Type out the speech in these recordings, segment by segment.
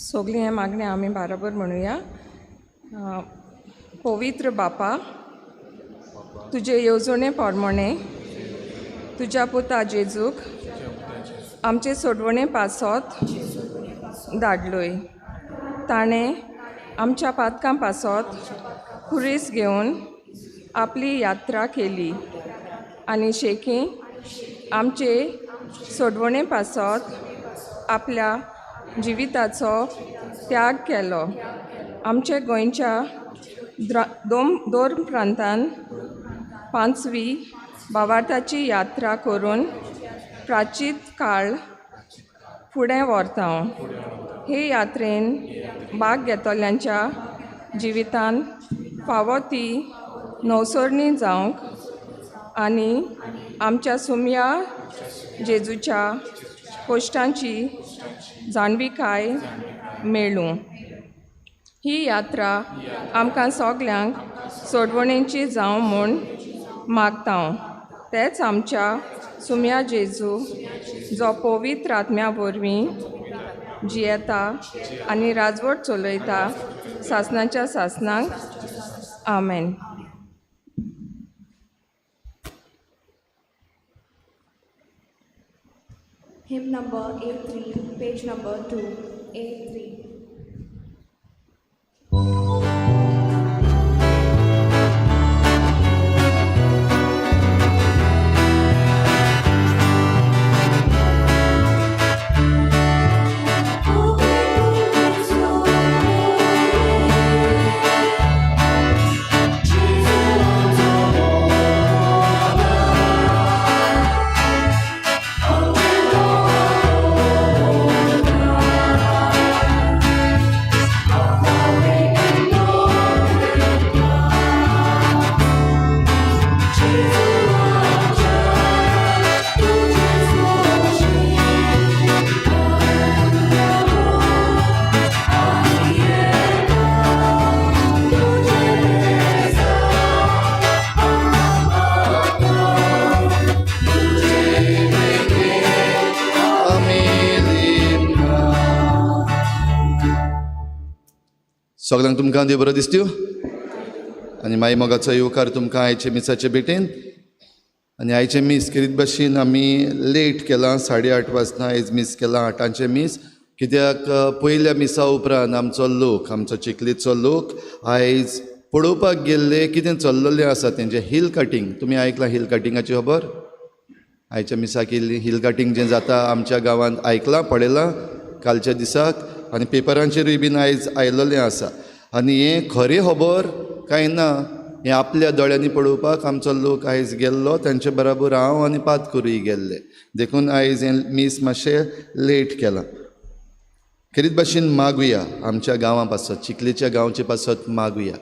सगळीं हें मागणें आमी बाराबर म्हणुया. पवित्र बापा, तुजे येवजणे प्रमाणे तुज्या पुता जेजूक आमचे सोडवणे पासत धाडलोय. ताणें आमच्या पातकां पासत खुरीस घेवन आपली यात्रा केली आनी शेकी आमचे सोडवणे पासत आपल्या जिविताचो त्याग केलो. आमच्या गोंयच्या दोन प्रांतान पांचवी भावार्थाची यात्रा करून प्राचीत काळ फुडें व्हरता. हे यात्रेन भाग घेतल्यांच्या जिवितान फावो ती नवसरणी जावंक आनी आमच्या सुमया जेजूच्या कोश्टांची जाणविकाय मेळूं. ही यात्रा आमकां सगल्यांक सोडवणेची जावं म्हूण मागता. तेच आमच्या सुम्या जेजू जो पवित्र आत्म्या वरवीं जियेता आनी राजवट चलयता सासनाच्या सासनाक. आमेन. Hymn number 83, page number 2, 83. सगळ्यांक तुमकां देव बरो दिसत्यो आनी माई मोगाचो येवकार तुमकां आयचे मिसाचे भेटेन. आनी आयचें मीस खेरीत भाशेन आमी लेट केलां, 8:30 वाजता आयज मीस केलां, 8ांचें मीस. कित्याक पयल्या मिसा उपरांत आमचो लोक, आमचो चिखलेचो लोक आयज पळोवपाक गेल्ले कितें चल्ललें आसा तेंचें हिल कटींग. तुमी आयकलां हिल कटिंगाची खबर? आयच्या मिसाक केल्ली हिल कटींग जें जाता आमच्या गांवांत आयकलां पळयलां कालच्या दिसाक आनी पेपरांचेरूय बीन आयज आयलेलें आसा. आनी हें खरें खबर कांय ना हें आपल्या दोळ्यांनी पळोवपाक आमचो लोक आयज गेल्लो, तांचे बराबर हांव आनी पादकुरूय गेल्ले. देखून आयज हें मीस मातशें लेट केलां. खेरीत भाशेन मागुया आमच्या गांवां पासत, चिखलेच्या गांवचे पासत मागुया.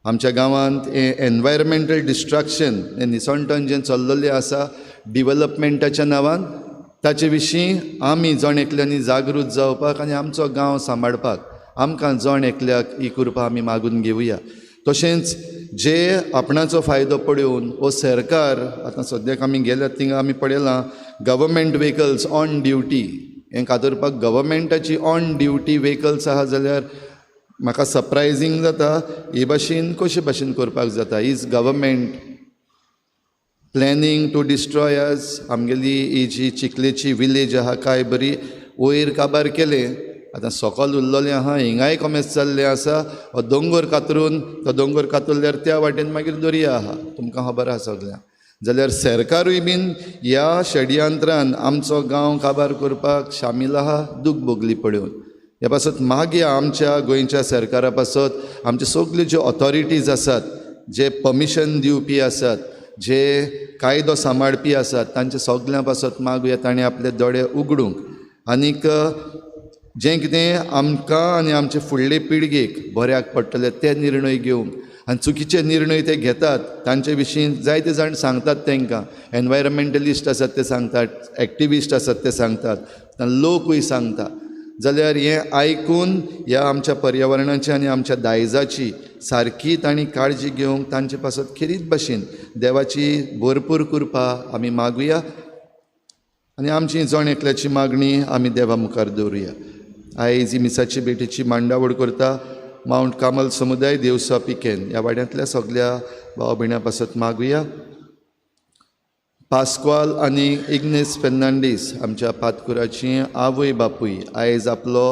आमच्या गांवांत हें एनवायरमेंटल डिस्ट्रक्शन, हें निसणटण जें चल्ललें आसा डिवलपमेंटाच्या नांवान, ताचे विशीं आमी जण एकल्यांनी जागृत जावपाक आनी आमचो गांव सांबाळपाक आमकां जण एकल्याक ही कृपा आमी मागून घेवया. तशेंच जे आपणाचो फायदो पळोवन हो सरकार आतां सद्याक आमी गेल्यात थिंगा आमी पळयलां गव्हर्मेंट व्हेकल्स ऑन ड्युटी, हें कातरपाक गव्हर्मेंटाची ऑन ड्युटी व्हेकल्स आहा जाल्यार म्हाका सरप्रायजींग जाता हे भाशेन कशे भाशेन करपाक जाता. Is government planning to destroy us? आमगेली ही जी चिखलेची विलेज आहा काय बरी वयर काबार केलें, आतां सकल उरलेलें आहा, हिंगाय कॉमेस जाल्लें आसा. हो दोंगर कातरून, तो दोंगर कातरल्यार त्या वाटेन मागीर दर्या आहा, तुमकां खबर आहा सगळ्यांक. जाल्यार सरकारूय बीन ह्या षडयंत्रान आमचो गांव काबार करपाक शामील आहा, दूख भोगली पळोवन. ह्या पासत मागया आमच्या गोंयच्या सरकारा पासत, आमच्यो सगल्यो ज्यो ऑथॉरिटीज आसात, जे परमिशन दिवपी आसात, जे कायदो सांबाळपी आसात, तांच्या सगल्यां पासत मागुया ताणें आपले दोळे उगडूंक आनीक जें कितें आमकां आनी आमचे फुडले पिळगेक बऱ्याक पडटलें ते निर्णय घेवंक. आनी चुकीचे निर्णय ते घेतात तांचे विशीं जायते जाण सांगतात तांकां, एनवायरमेंटलिस्ट आसात ते सांगतात, एक्टिविस्ट आसात ते सांगतात, लोकूय सांगता. जाल्यार हें आयकून ह्या आमच्या पर्यावरणाची आनी आमच्या दायजाची सारकी तांणी काळजी घेवंक तांचे पासत खेरीत भाशेन देवाची भरपूर कृपा आमी मागुया आनी आमची जण एकल्याची मागणी आमी देवा मुखार दवरुया. आयज ही मिसाची भेटीची मांडावळ करता मावंट कामल समुदाय देवसा पिकेन ह्या वाड्यांतल्या सगल्या भाव भयणां पासत मागुया. पास्क्वाल आनी इग्नेस फेर्नांडीस आमच्या पातकुराची आवय बापूय आयज आपलो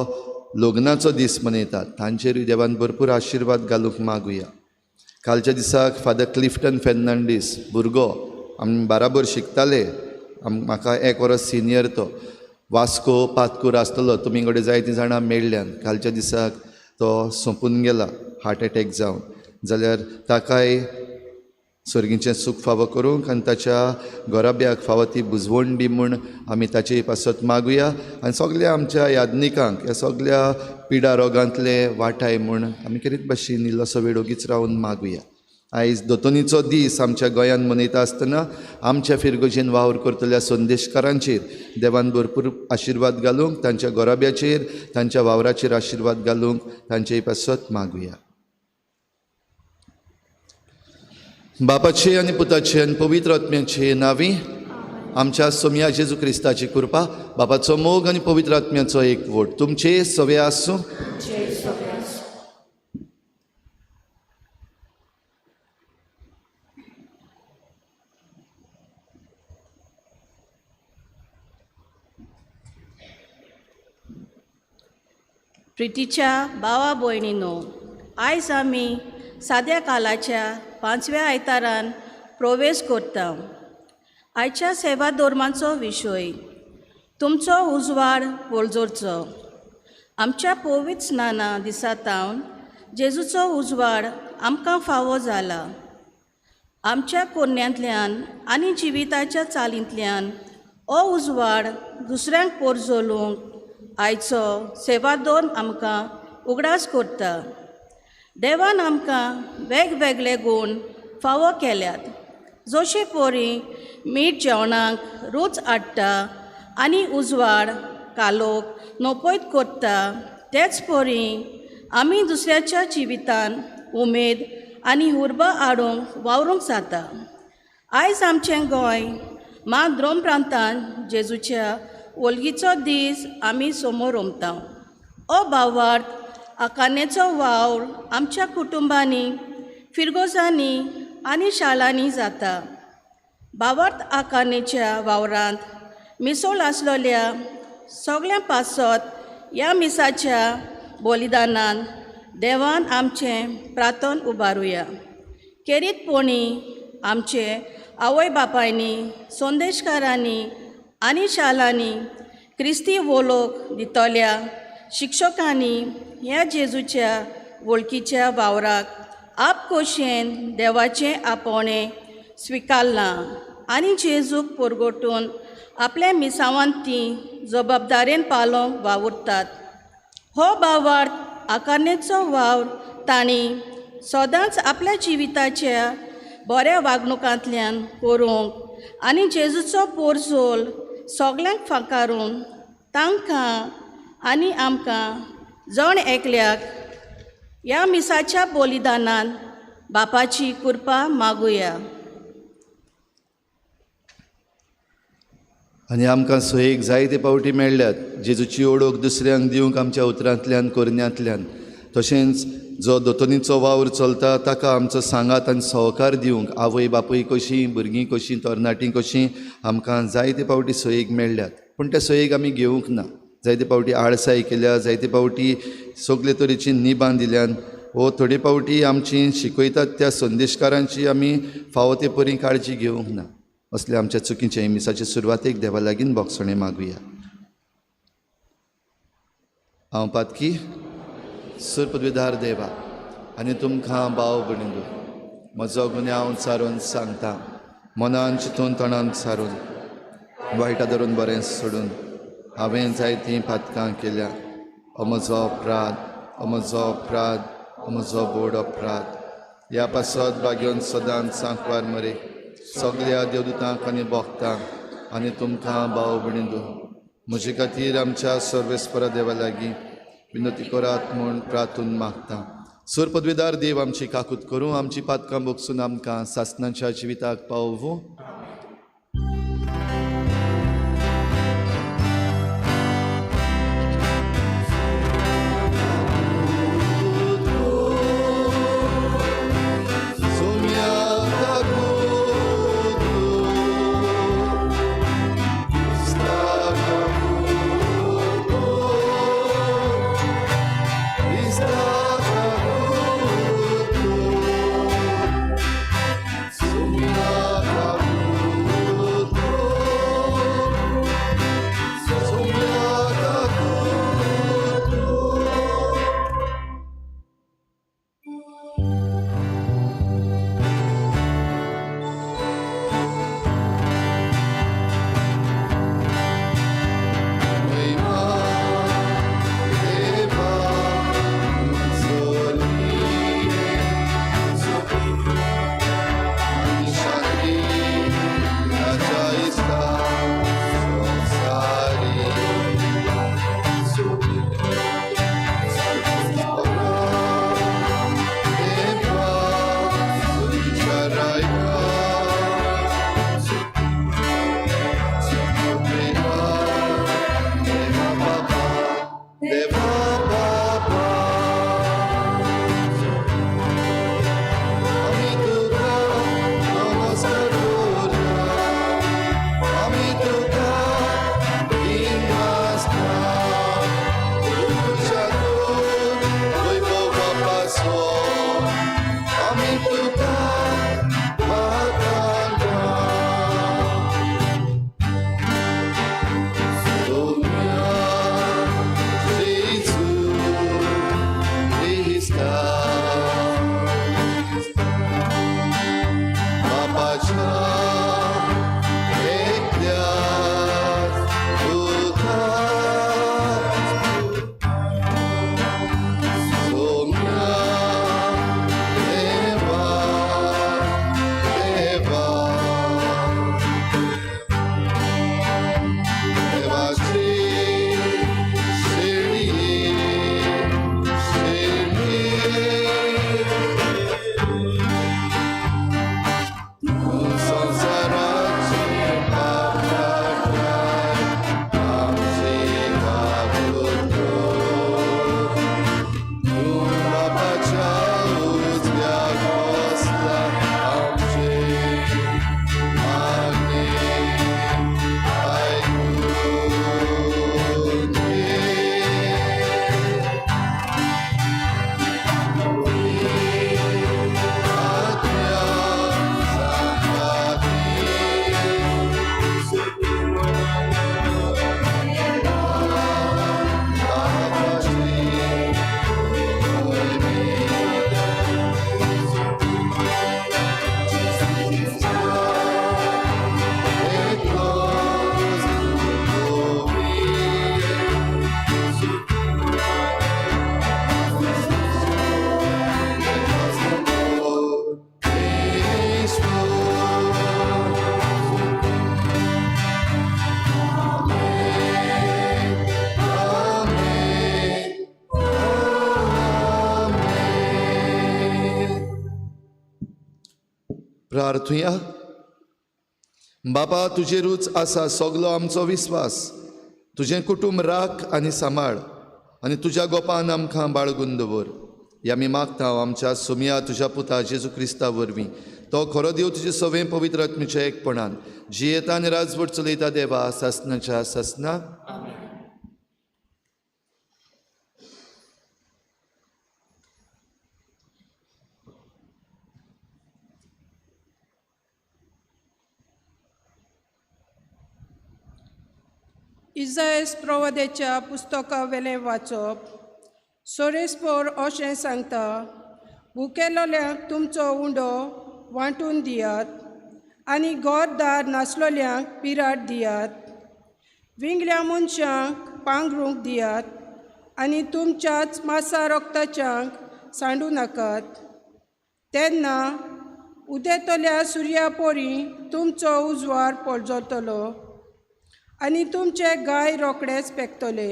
लग्नाचो दीस मनयतात. तांचेरूय देवान भरपूर आशिर्वाद घालूंक मागुया. कालच्या दिसाक फादर क्लिफ्टन फेर्नांडीस भुरगो आमी बाराबर शिकताले, म्हाका एक वरस सिनियर, तो वास्को पातकूर आसतलो, तुमी कडेन जायतीं जाणां मेळ्ळ्यान. कालच्या दिसाक तो सोंपून गेला हार्ट एटॅक जावन, जाल्यार ताकाय सर्गीचें सूख फावो करूंक आनी ताच्या घराब्याक फावो ती बुजवण दी म्हूण आमी ताचे पासत मागुया. आनी सगल्या आमच्या यादनिकांक ह्या सगल्या पिडा रोगांतले वाटाय म्हूण आमी केरीत भाशेन इल्लोसो वेळ ओगीच रावन मागुया. आयज दोतोनीचो दीस आमच्या गोंयांत मनयता आसतना आमच्या फिरगोजेन वावर करतल्या संदेशकारांचेर देवान भरपूर आशिर्वाद घालूंक, तांच्या घराब्याचेर तांच्या वावराचेर आशिर्वाद घालूंक तांचे पासत मागुया. बापाचे आनी पुताचे आनी पवित्र आत्म्याचे नांवी आमच्या सोमया जेजू क्रिस्ताची कृपा, बापाचो मोग आनी पवित्र आत्म्याचो एकवट तुमचे सवे आसूं. प्रितीच्या भावा भयणीनो, आयज आमी साद्या कालाच्या पांचव्या आयतारान प्रवेश करता. आयच्या सेवा धर्माचो विशय तुमचो उजवाड पोळजोरचो. आमच्या पवित्र स्नाना दिसा तावन जेजूचो उजवाड आमकां फावो जाला. आमच्या कोरण्यांतल्यान आनी जिविताच्या चालींतल्यान हो उजवाड दुसऱ्यांक पोरजोलूंक आयचो सेवा धर्म आमकां उगडास करता. देवान आमकां वेगवेगळे गूण फावो केल्यात, जशे परी मीठ जेवणाक रूच हाडटा आनी उजवाड कालोक नपयत करता, तेच परी आमी दुसऱ्याच्या जिवितान उमेद आनी उर्बा हाडूंक वावरूंक जाता. आयज आमचें गोंय मात रोम प्रांतान जेजूच्या वोलगीचो दीस आमी समोर रोमता. हो भावार्थ आकारणेचो वावर आमच्या कुटुंबांनी, फिरगोजांनी आनी शाळांनी जाता. भावार्थ आकारणेच्या वावरांत मिसोळ आसलेल्या सगळ्यां पासत ह्या मिसाच्या बलिदानान देवान आमचें प्रार्थन उबारुया. केरीतपणी आमचे आवय बापायनी, संदेशकारांनी आनी शाळांनी क्रिस्ती वोलोक दितल्या शिक्षकांनी ह्या जेजूच्या वळखीच्या वावराक आपखोशयेन देवाचें आपोवणें स्विकारलां आनी जेजूक परगटून आपल्या मिसावान तीं जबाबदारेन पालोवंक वावुरतात. हो भावार्थ आकारणेचो वावर तांणी सदांच आपल्या जिविताच्या बऱ्या वागणुकांतल्यान करूंक आनी जेजूचो पोरजोल सगल्यांक फांकारून तांकां आनी आमकां जण एकल्याक ह्या मिसाच्या बलिदानान बापाची कृपा मागुया. आनी आमकां सोयेक जायते पावटी मेळ्ळ्यात जेजूची ओळख दुसऱ्यांक दिवंक आमच्या उतरांतल्यान, करण्यांतल्यान. तशेंच जो दोतोनीचो वावर चलता ताका आमचो सांगात आनी सहकार दिवंक आवय बापूय कशीं, भुरगीं कशीं, तरणाटीं कशीं आमकां जायते पावटी सोयेक मेळ्ळ्यात, पूण त्या सोयेक आमी घेवंक ना. जायते पावटी आळसाय केल्या, जायते पावटी सगळे तरेची निबां दिल्यान, वो थोडे पावटी आमची शिकयतात त्या संदेशकारांची आमी फावो ते परी काळजी घेवंक ना. असल्या आमच्या चुकीचे मिसाचे सुरवातेक देवा लागीं बोगसणें मागुया. हांव पातकी सुर पदवीधार देवा आनी तुमकां भाव भयणींनो म्हजो गुन्यांव सारून सांगता, मनान चिंतून तणान सारून वायटा धरून बरें सोडून हांवें जायतीं पातकां केल्या. हो म्हजो अपराध, हो म्हजो अपराध, हो म्हजो बोड अपराध. ह्या पासत भाग्योन सदांच सांकवार मरे सगल्या देवदूतांक आनी भक्तांक आनी तुमकां भाव भयणींनो म्हजे खातीर आमच्या सर्वेस्परा देवा लागीं विनती करात म्हूण प्रार्थून मागता. सुर पदवीदार देव आमची काकूत करूं, आमची पातकां बोगसून आमकां सासणाच्या जिविताक पावोवूं. प्रार्थुया. बाबा, तुजेरूच आसा सगलो आमचो विस्वास. तुजें कुटुंब राख आनी सांबाळ आनी तुज्या गोपान आमकां बाळगून दवर. ह्या आमी मागता आमच्या सोमया तुज्या पुता जेजू क्रिस्ता वरवीं. तो खरो देव तुजे सवें पवित्र आत्म्याच्या एकपणान जियेता आनी राजवट चलयता देवा सासनाच्या सासना. इजायस प्रवाद्याच्या पुस्तकावेलें वाचप. सोरेस्पोर अशें सांगता, भुकेलोल्यांक तुमचो उंडो वांटून दियात आनी घरदार नासलोल्यांक पिराट दियात. विंगल्या मनशांक पांगरूंक दियात आनी तुमच्याच मासा रोगताच्यांक सांडू नाकात. तेन्ना उदेतल्या सुर्या पोरी तुमचो उजवाड पडजतलो आनी तुमचे गाय रोखडेच पेकतले.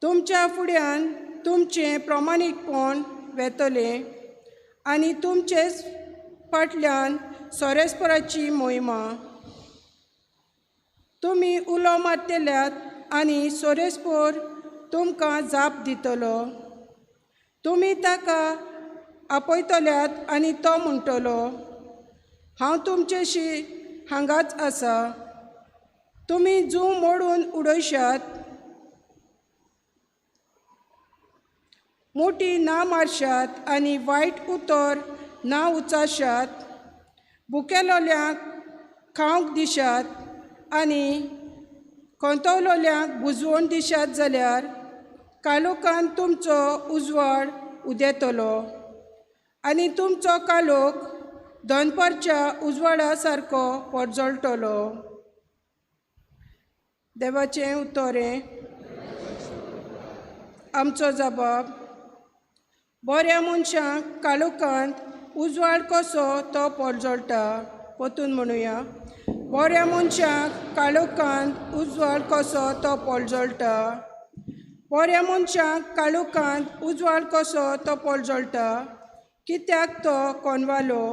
तुमच्या फुड्यान तुमचें प्रमाणीकपण वेतलें आनी तुमचेच फाटल्यान सोरेस्पराची मोहिमा. तुमी उलो मारतल्यात आनी सोरेस्पोर तुमकां जाप दितलो. तुमी ताका आपयतल्यात आनी तो म्हणटलो, हांव तुमचेशी हांगाच आसा. तुमी जूं मोडून उडयशात, मोटी ना मारशात आनी वायट उतर ना उचाशात. भुकेलोल्यांक खावंक दिशात आनी कोंतवलोल्यांक बुजवण दिशात जाल्यार कालोखान तुमचो उजवाड उदेतलो आनी तुमचो कालोख दनपारच्या उजवाडा सारको परजळटलो. देवाचें उतरें. आमचो जबाब. बऱ्या मनशांक काळोखांत उजवाड कसो तो परजळटा. परतून म्हणुया, बऱ्या मनशांक काळोखांत उजवाड कसो तो परजळटा. बऱ्या मनशांक काळोखांत उजवाड कसो तो परजळटा. कित्याक तो कोनवालो,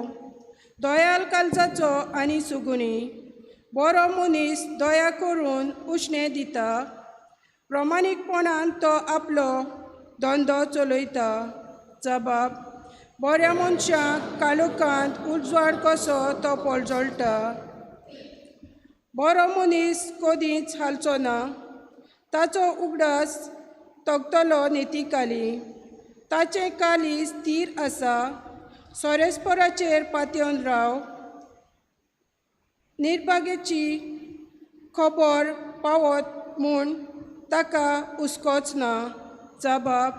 दयाल काळजाचो आनी सुगुणी. बरो मनीस दया करून उश्णें दिता. प्रमाणीकपणान तो आपलो धंदो चलयता. जबाब. बऱ्या मनशांक काळोखांत उजवाड कसो तो परजळटा. बरो मनीस कदींच हालचो ना. ताचो उगडास तगतलो नितीकाली. ताचें कालीज थीर आसा. सोरेस्पराचेर पातयेवन राव. निर्भाग्याची खबर पावत म्हूण ताका हुस्कोच ना. जबाब.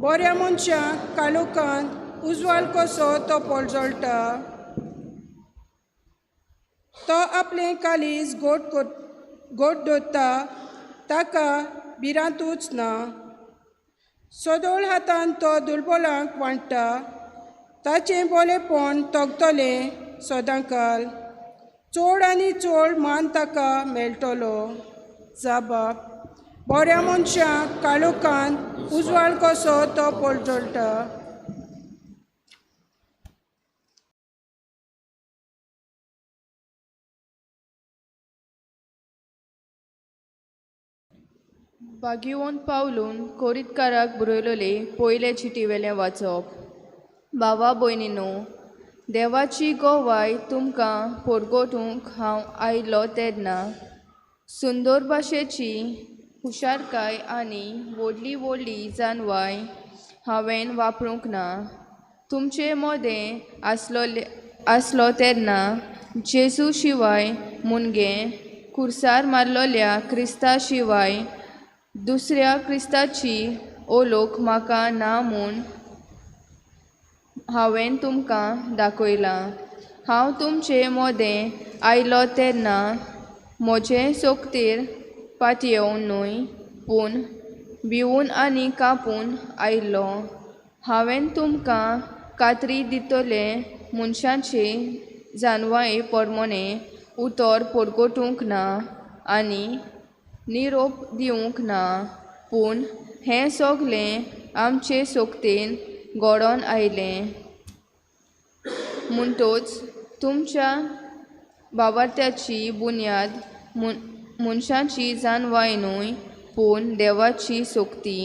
बऱ्या मनशांक काळोखांत उजवाड कसो तो परजळटा. तो आपलें कालीज गोट गोट दवरता. ताका भिरांतूच ना. सदोळ हातान तो दुर्बलांक वांट्टा. ताचें बोलेपण तगतलें सदांकाल. चड आनी चड मान ताका मेळटलो. जबाब. बऱ्या मनशांक काळोखांत उजवाड कसो तो परजळटा. बागिवोन पावलून कोरीतकाराक बरयलोले पयले चिटीवेलें वाचप. भावा भयणीनो, देवाची गोवाय तुमकां परगटूंक हांव आयलो तेन्ना सुंदर भाशेची हुशारकाय आनी व्हडली व्हडली जानवाय हांवें वापरूंक ना. तुमचे मदें आसलो तेन्ना जेजू शिवाय मुनगे कुर्सार मारलोल्या क्रिस्ता शिवाय दुसऱ्या क्रिस्ताची ओलोक म्हाका ना म्हूण हांवें तुमकां दाखयलां. हांव तुमचे मदें आयलो तेन्ना म्हजे सोकतेर पातयेवन न्हय, पूण भिवून आनी कांपून आयलो. हांवें तुमकां कात्री दितले मनशाचे जानवाये प्रमाणें उतर परगटूंक ना आनी निरोप दिवंक ना, पूण हें सगलें आमचे सोकतेन घडोवन आयलें. म्हणटोच तुमच्या भावार्थ्याची बुन्याद मनशाची जाणवाय न्हय पूण देवाची सोक्ती.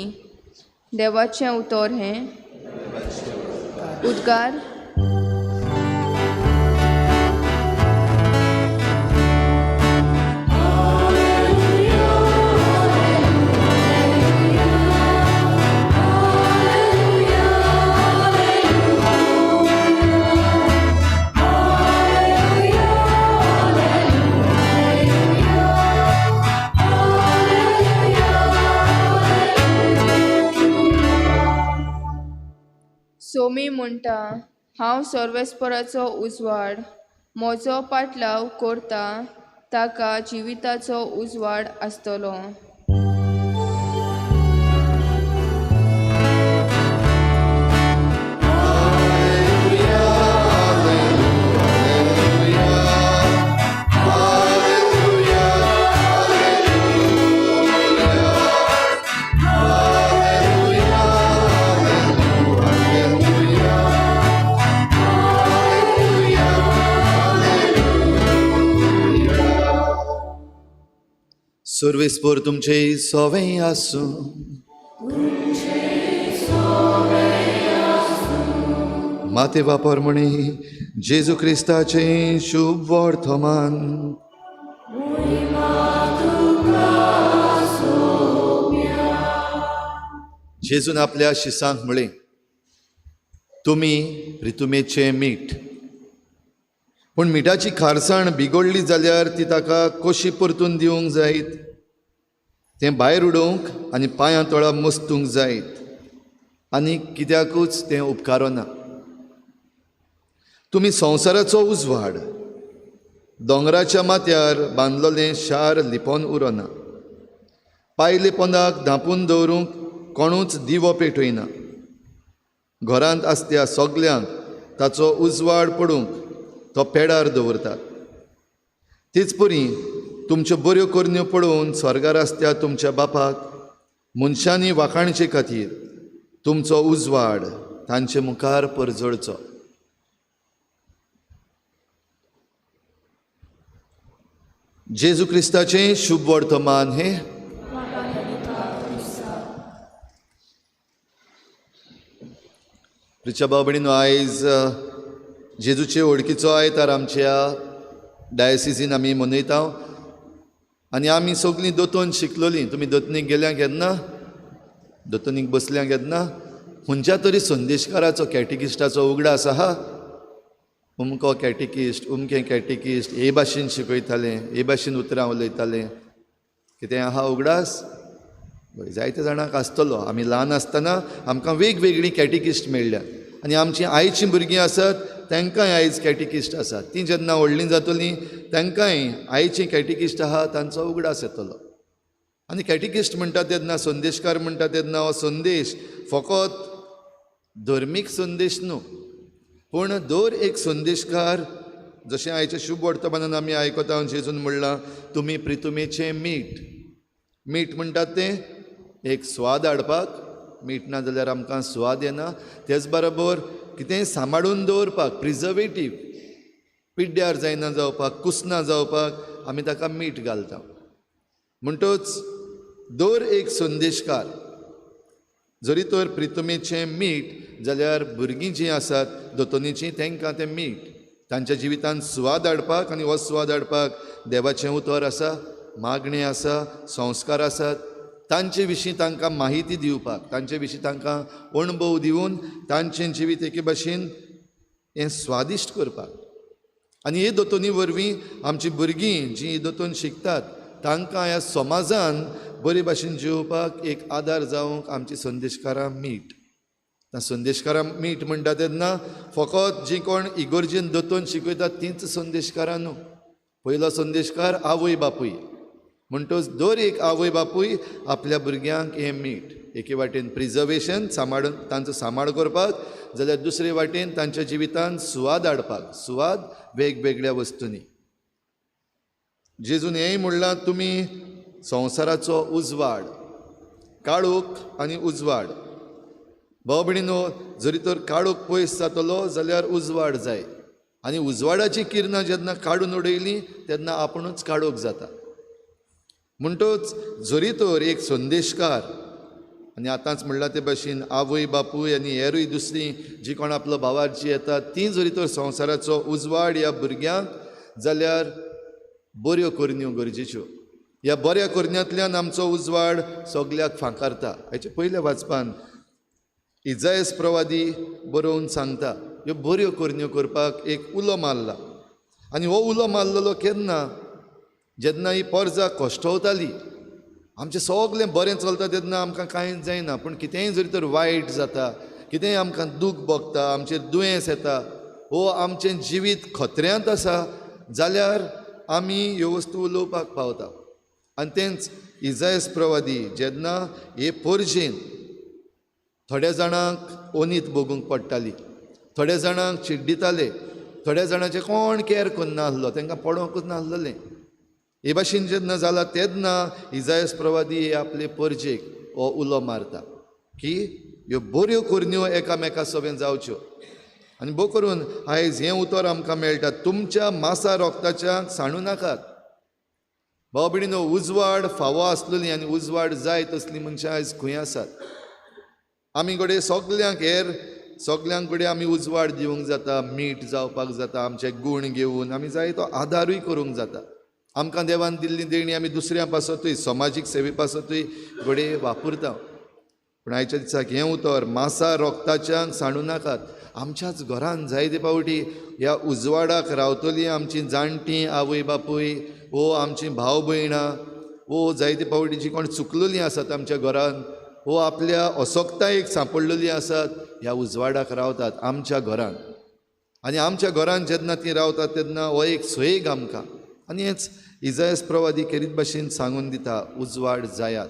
देवाचें उतर हें उद्गार. सोमी म्हणटा, हांव सर्वेस्पराचो उजवाड, म्हजो पाटलाव करता ताका जिविताचो उजवाड आसतलो. सर्वेस्पर तुमचे सोवे आसूं. माते वापर म्हणी जेजू क्रिस्ताचें शुभ वर्तमान. जेजून आपल्या शिसांक म्हळें, तुमी रितुमेचें मीठ, पूण मिठाची खारसाण बिगडली जाल्यार ती ताका कशी परतून दिवंक जायत? तें भायर उडोवंक आनी पांयां तोळा मस्तूंक जायत आनी कित्याकूच तें उपकारना. तुमी संवसाराचो उजवाड. दोंगराच्या माथ्यार बांदलोलें शार लिपोन उरना. पायले पोंदाक धांपून दवरूंक कोणूच दिवो पेटयना. घरांत आसत्या सगल्यांक ताचो उजवाड पडूंक तो पेडार दवरतात. तेच परी तुमच्यो बऱ्यो करण्यो पळोवन स्वर्गार आसत्या तुमच्या बापाक मनशांनी वाखाणचे खातीर तुमचो उजवाड तांचे मुखार परजळचो. जेजू क्रिस्ताचें शुभ वर्तमान हें. प्रिच्या भाव भयणीनो, आयज जेजूचे वळखीचो आयतार आमच्या डायसिसीन आमी मनयता आनी आमी सगळीं दोतोन शिकलोलीं. तुमी दोतनीक गेल्या केन्ना? दोतोनीक बसल्या केन्ना? खंयच्या तरी संदेशकाराचो कॅटिकिस्टाचो उगडास आहा? अमको कॅटिकिस्ट, अमकें कॅटिकिस्ट हे भाशेन शिकयतालें, हे भाशेन उतरां उलयतालें. कितें आहा उगडास? जायते जाणांक आसतलो. आमी ल्हान आसतना आमकां वेगवेगळीं कॅटिकिस्ट मेळ्ळ्यात आनी आमचीं आयचीं भुरगीं आसात तांकांय आयज कॅटिकिस्ट आसात. तीं जेन्ना व्हडलीं जातलीं तांकांय आयचीं कॅटिकिस्ट आहा तांचो उगडास येतलो. आनी कॅटिकिस्ट म्हणटा तेन्ना, संदेशकार म्हणटा तेन्ना हो संदेश फकत धर्मीक संदेश न्हू, पूण दर एक संदेशकार, जशें आयच्या शुभ वर्तमानान आमी आयकता, जेजून म्हणलां तुमी प्रितुमेचें मीठ. मीठ म्हणटात तें एक स्वाद हाडपाक, मीठ ना जाल्यार आमकां स्वाद येना. तेच बरोबर कितेंय सांबाळून दवरपाक, प्रिजर्वेटीव, पिड्ड्यार जायना जावपाक, कुसना जावपाक आमी ताका मीठ घालता. म्हणटच दर एक संदेशकार जरी तर प्रितुमेचें मीठ जाल्यार भुरगीं जीं आसात दोतोनीचीं तांकां तें मीठ तांच्या जिवितांत सुवाद हाडपाक, आनी हो सुवाद हाडपाक देवाचें उतर आसा, मागणें आसा, संस्कार आसात. तांचे विशीं तांकां माहिती दिवपाक, तांचे विशीं तांकां अणभव दिवन तांचें जिवीत एके भाशेन हें स्वादिश्ट करपाक. आनी हे दोतोनी वरवीं आमचीं भुरगीं जीं दोतोन शिकतात तांकां ह्या समाजान बरे भाशेन जिवपाक एक आदार जावंक आमची संदेशकारां मीठ. संदेशकारां मीठ म्हणटा तेन्ना फकत जीं कोण इगोर्जेन दोतोन शिकयतात तींच संदेशकारां न्हू. पयलो संदेशकार आवय बापूय. म्हणटच दर एक आवय बापूय आपल्या भुरग्यांक हें मीठ एके वाटेन प्रिजर्वेशन सांबाळून तांचो सांबाळ करपाक, जाल्यार दुसरे वाटेन तांच्या जिवितांत सुवाद हाडपाक, सुवाद वेगवेगळ्या वस्तूंनी. जेजून हेंय म्हणलां, तुमी संवसाराचो उजवाड, काळोख आनी उजवाड. भाव भयणीनो, जरी तर काळोख पयस जातलो जाल्यार उजवाड जाय. आनी उजवाडाची किरणां जेन्ना काडून उडयलीं तेन्ना आपुणूच काडूंक जाता. म्हणटच जरी तर एक संदेशकार आनी आतांच म्हणलां ते भाशेन आवय बापूय आनी हेरूय दुसरीं जी कोण आपलो भावार्ची येतात तीं जरी तर संवसाराचो उजवाड ह्या भुरग्यांक जाल्यार बऱ्यो करण्यो गरजेच्यो. ह्या बऱ्या करण्यांतल्यान आमचो उजवाड सगल्याक फांकारता. हाचे पयल्या वाचपान इजायस प्रवादी बरोवन सांगता ह्यो बऱ्यो करण्यो करपाक एक उलो मारला. आनी हो उलो मारलेलो केन्ना? जेन्ना ही परजा कश्टवताली. आमचें सगलें बरें चलता तेन्ना आमकां कांयच जायना, पूण कितेंय जरी तर वायट जाता, कितेंय आमकां दूख भोगता, आमचेर दुयेंस येता वो आमचें जिवीत खतऱ्यांत आसा जाल्यार आमी ह्यो वस्तू उलोवपाक पावता. आनी तेंच इजायस प्रवादी जेन्ना हे परजेन थोड्या जाणांक ओनीत भोगूंक पडटाली, थोड्या जाणांक चिड्डिताले, थोड्या जाणांचें कोण कॅर करनासलो, तांकां पडोवंकूच नासलें. हे भाशेन जेन्ना जाला तेन्ना इजायस प्रवादी हे आपले परजेक हो उलो मारता की ह्यो बऱ्यो करण्यो एकामेका सवें जावच्यो. आनी बो करून आयज हें उतर आमकां मेळटा, तुमच्या मासा रोगताच्या सांडू नाकात. भाव भयणीनो, उजवाड फावो आसलेली आनी उजवाड जाय तसलीं मनशां आयज खंय आसात? आमी घडये सगल्यांक हेर सगल्यांक घडये आमी उजवाड दिवंक जाता, मीठ जावपाक जाता, आमचे गूण घेवन आमी जाय तो आदारूय करूंक जाता. आमकां देवान दिल्ली देणी आमी दुसऱ्यां पासतूय समाजीक सेवे पासतूय घडये वापरता. पूण आयच्या दिसाक हें उतर मासा रोगताच्यांक सांडू नाकात. आमच्याच घरान जायते फावटी ह्या उजवाडाक रावतलीं आमचीं जाणटीं आवय बापूय वो आमचीं भाव भयणां वो जायते फावटी जीं कोण चुकलेलीं आसात आमच्या घरान वो आपल्या असक्तायेक सांपडलेलीं आसात, ह्या उजवाडाक रावतात आमच्या घरान. आनी आमच्या घरान जेन्ना तीं रावतात तेन्ना हो एक सोयेग आमकां. आनी हेंच इजायस प्रवादी केरीत भाशेन सांगून दिता, उजवाड जायात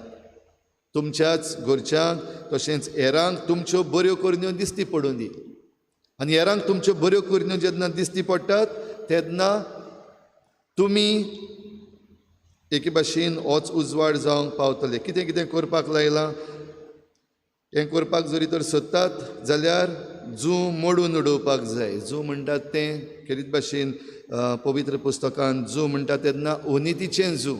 तुमच्याच घरच्यांक तशेंच हेरांक तुमच्यो बऱ्यो करण्यो दिसती पडूं दी. आनी हेरांक तुमच्यो बऱ्यो करण्यो जेन्ना दिसती पडटात तेन्ना तुमी एके भाशेन होच उजवाड जावंक पावतले. कितें कितें करपाक लायलां हें करपाक जरी तर सोदतात जाल्यार जू मोडून उडोवपाक जाय. जू म्हणटात तें खेरीत भाशेन पवित्र पुस्तकान जू म्हणटा तेन्ना ओनितीचें जू.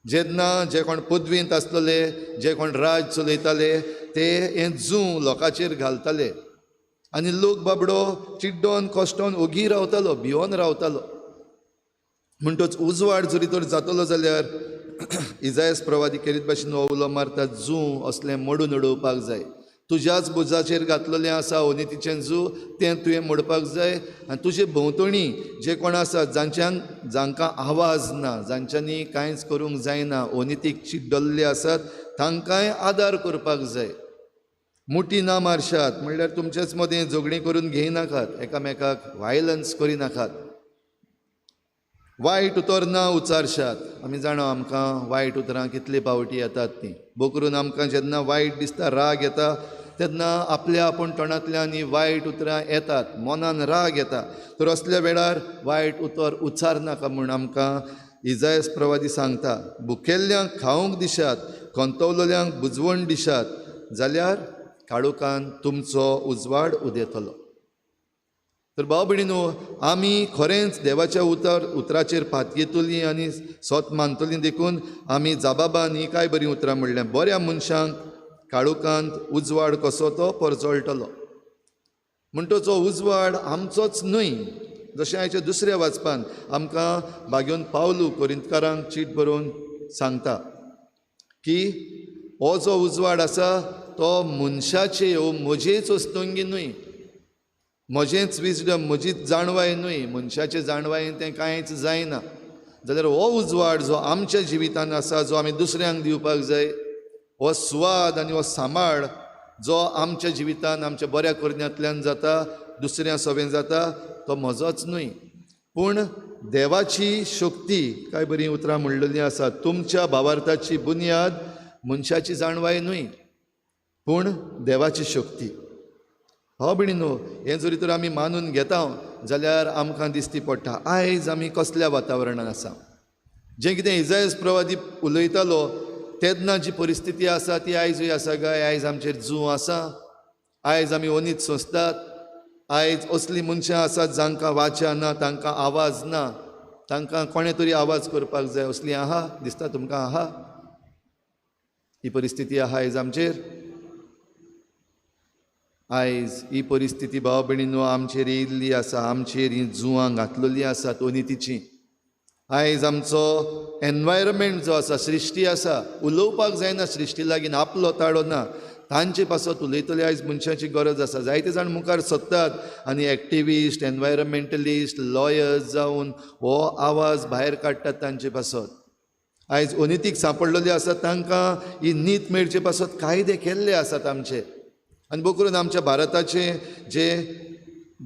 जेन्ना जे कोण पदवींत आसलेले, जे कोण राज चलयताले ते हें जू लोकांचेर घालताले आनी लोक बाबडो चिड्डोन कश्टोन ओगी रावतालो, भियोन रावतालो. म्हणटच उजवाड जरी तर जातलो जाल्यार इजायस प्रवादी खेरीत भाशेन हो उलो मारता, जू असलें मोडून उडोवपाक जाय. तुज्याच बुजाचेर घातलेलें आसा ओनितीचें जू, तें तुवें मोडपाक जाय. आनी तुजे भोंवतणी जे कोण आसात जांच्यांक जांकां आवाज ना, जांच्यांनी कांयच करूंक जायना, ओनितीक चिड्डल्ले आसात तांकांय आदार करपाक जाय. मुठी ना मारशात म्हणल्यार तुमचेच मदें झगडीं करून घेयनाकात, एकामेकाक वायलन्स करिनाकात, वायट उतर ना उच्चारशात. आमी जाणा आमकां वायट उतरां कितले पावटी येतात तीं. बोकरून आमकां जेन्ना वायट दिसता, राग येता तेन्ना आपल्या आपूण तोंडांतल्यान हीं वायट उतरां येतात, मनान राग येता. तर असल्या वेळार वायट उतर उच्चारनाका म्हूण आमकां इजायस प्रवादी सांगता. भुकेल्ल्यांक खावंक दिशात, खंतवलेल्यांक बुजवण दिशात जाल्यार काळोखान तुमचो उजवाड उदेतलो. तर भाव भयणीनो, आमी खरेंच देवाच्या उतराचेर पातयेतलीं आनी सोत मानतलीं देखून आमी जाबाबान ही काय बरीं उतरां म्हणलें, बऱ्या मनशांक काळोखांत उजवाड कसो तो परजळटलो. म्हणटच हो उजवाड आमचोच न्हय, जशें आयच्या दुसऱ्या वाचपान आमकां भाग्योन पावलू कोरिंतकारांक चीट बरोवन सांगता की हो जो उजवाड आसा तो मनशाचे हो म्हजेच वस्तुंगी न्हय, म्हजेंच विजडम, म्हजीच जाणवाय न्हय, मनशाचे जाणवायेन तें कांयच जायना. जाल्यार हो उजवाड जो आमच्या जिवितान आसा, जो आमी दुसऱ्यांक दिवपाक जाय, हो सुवाद आनी हो सांबाळ जो आमच्या जिवितान आमच्या बऱ्या करण्यांतल्यान जाता, दुसऱ्यां सवें जाता, तो म्हजोच न्हय पूण देवाची शक्ती. काय बरीं उतरां म्हणलेलीं आसात, तुमच्या भावार्थाची बुन्याद मनशाची जाणवाय न्हय पूण देवाची शक्ती. भाव भयणीनो, हें जरी तर आमी मानून घेता जाल्यार आमकां दिसती पडटा आयज आमी कसल्या वातावरणान आसा. जें कितें इजायस प्रवादी उलयतालो तेन्ना जी परिस्थिती आसा ती आयजूय आसा काय? आयज आमचेर जू आसा, आयज आमी ओनीत सोंसतात. आयज असलीं मनशां आसात जांकां वाचा ना, तांकां आवाज ना, तांकां कोणें तरी आवाज करपाक जाय. असली आहा दिसता तुमकां? आहा ही परिस्थिती आहा आयज आमचेर. आयज ही परिस्थिती भाव भयणीनो आमचेर येयल्ली आसा, आमचेर ही जुवां घातलेली आसात अनितीची. आयज आमचो एनवायरमेंट जो आसा, सृश्टी आसा, उलोवपाक जायना सृश्टी लागीं, आपलो ताळो ना, तांचे पासत उलयतले आयज मनशाची गरज आसा. जायते जाण मुखार सोदतात आनी एक्टिविस्ट, एनवायरमेंटलिस्ट, लॉयर्स जावन हो आवाज भायर काडटात तांचे पासत. आयज अनितीक सांपडलेले आसा तांकां ही नीत मेळचे पासत कायदे केल्ले आसात आमचे. आनी बकरून आमच्या भारताचे जे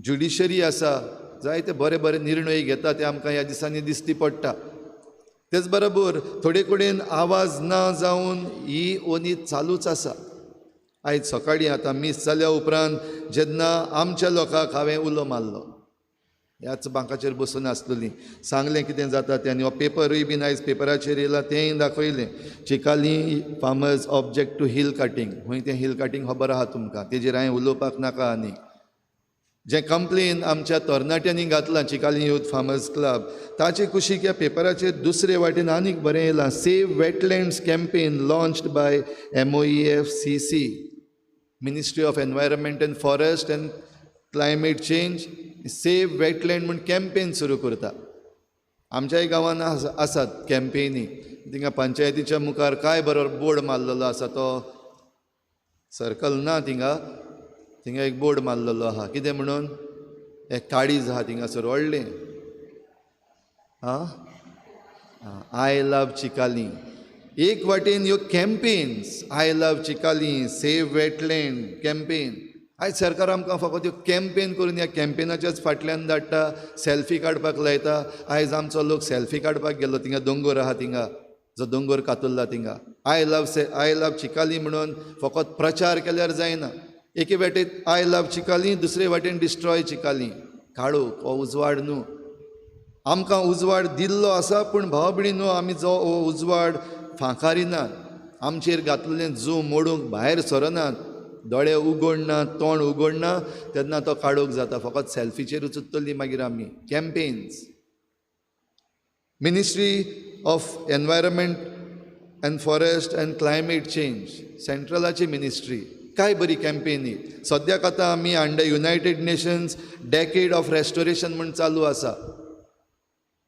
ज्युडिशरी आसा जायते बरे बरे निर्णय घेता ते आमकां ह्या दिसांनी दिसती पडटा. तेच बरोबर थोडे कडेन आवाज ना जावन ही अनीत चालूच आसा. आयज सकाळीं आतां मीस जाल्या उपरांत जेन्ना आमच्या लोकांक हांवें उलो मारलो, ह्याच बांकाचेर बसून आसलेली, सांगलें कितें जाता तें, आनी हो पेपरूय बीन आयज पेपराचेर येयला तेंय दाखयलें. Chicalim farmers object to hill cutting, खंय तें हिल कटींग खबर आहा तुमकां, तेजेर हांवें उलोवपाक नाका. आनी जें कंप्लेन आमच्या तरणाट्यांनी घातलां चिकाली यूथ फार्मर्स क्लब, ताचे कुशीक ह्या पेपराचेर दुसरे वाटेन आनीक बरें येयलां, save wetlands campaign launched by MOEFCC, ministry of environment and forest and climate change, save wetland म्हूण कॅम्पेन सुरू करता. आमच्याय गांवांत आसात कॅम्पेनी, थिंगा पंचायतीच्या मुखार काय बरो बोर्ड मारलेलो आसा, तो सर्कल ना थिंगा, थिंगा एक बोर्ड मारलेलो आहा, कितें म्हणून एक काळीज आहा थिंगासर व्हडलें, आं I love Chicalim. एक वाटेन ह्यो campaigns, I love Chicalim, save wetland campaign. आयज सरकार आमकां फकत ह्यो कॅम्पेन करून ह्या कॅम्पेनाच्याच फाटल्यान धाडटा, सेल्फी काडपाक लायता. आयज आमचो लोक सेल्फी काडपाक गेलो थिंगा, दोंगोर आहा थिंगा, जो दोंगोर कातुरला थिंगा, I love Chicalim म्हणून फकत प्रचार केल्यार जायना. एके वाटेन I love Chicalim, दुसरे वाटेन डिस्ट्रॉय चिकाली. काळोख हो उजवाड न्हू, आमकां उजवाड दिल्लो आसा, पूण भाव भयणी न्हू आमी जो हो उजवाड फांकारिनात, आमचेर घातलेलें जू मोडूंक भायर सरनात, दोळे उगडना, तोंड उगडना, तेन्ना तो काळोख जाता. फकत सेल्फीचेरूच उरतली मागीर आमी. Campaigns, ministry of environment and forest and climate change, सेंट्रलाची ministry, काय बरी कॅम्पेन ही. सद्याक आतां आमी under United Nations decade of restoration म्हूण चालू आसा.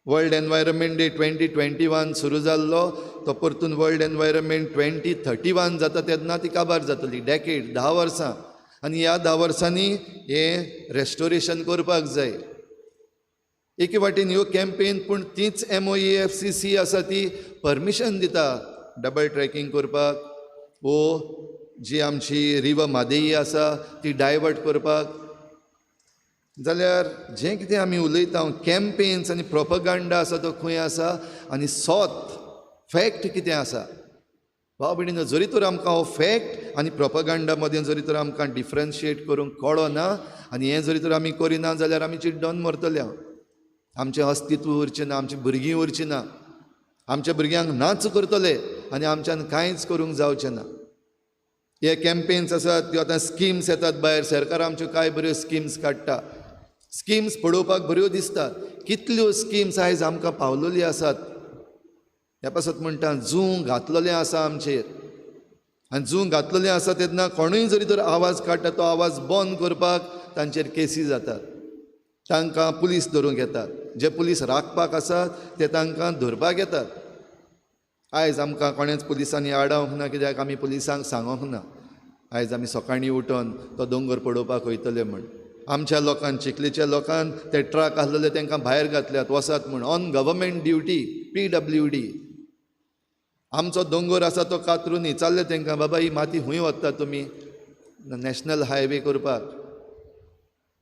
वर्ल्ड एनवायरमेंट डे 2021 सुरू जाल्लो, तो परतून वर्ल्ड एनवायरमेंट 2031 जाता तेन्ना ती काबार जातली, डेकेड, 10 वर्सां. आनी ह्या 10 वर्सांनी हें रेस्टोरेशन करपाक जाय. एके वाटेन ह्यो कॅम्पेन, पूण तीच MOEFCC आसा ती परमिशन दिता डबल ट्रॅकिंग करपाक, वो जी आमची रिवर म्हादेई आसा ती डायवर्ट करपाक. जाल्यार जें कितें आमी उलयता कॅम्पेन्स आनी प्रोपगांडा आसा तो खंय आसा आनी सोत फॅक्ट कितें आसा. भाव भयणीनो, जरी तर आमकां हो फॅक्ट आनी प्रोपगांडा मदें जरी तर आमकां डिफरन्शिएट करूंक कळो ना आनी हें जरी तर आमी करिना जाल्यार आमी चिड्डोन मरतले. आमचें अस्तित्व उरचें ना, आमचीं भुरगीं उरचीं ना, आमच्या भुरग्यांक नाच करतले आनी आमच्यान कांयच करूंक जावचें ना. हे कॅम्पेन्स आसात त्यो आतां स्किम्स येतात भायर, सरकार आमच्यो कांय बऱ्यो स्किम्स काडटा, स्किम्स पळोवपाक बऱ्यो दिसतात, कितल्यो स्किम्स आयज आमकां पावलेल्यो आसात. ह्या पासत म्हणटा जूं घातलेलें आसा आमचेर, आनी जूं घातलेलें आसा तेन्ना कोणूय जरी तर आवाज काडटा तो आवाज बंद करपाक तांचेर केसी जातात, तांकां पुलीस धरूंक येतात, जे पुलीस राखपाक आसात ते तांकां धरपाक येतात. आयज आमकां कोणेंच पुलिसांनी आडावंक ना, कित्याक आमी पुलिसांक सांगोंक ना आयज आमी सकाळीं उठोन तो दोंगर पळोवपाक वयतले म्हूण. आमच्या लोकान, चिखलेच्या लोकान ते ट्रक आसलेले तांकां भायर घातल्यात वसात म्हूण, ऑन गव्हर्मेंट ड्युटी, PWD. आमचो दोंगर आसा तो कातरुनी चालले तांकां, बाबा ही माती खंय वता तुमी नॅशनल हायवे करपाक.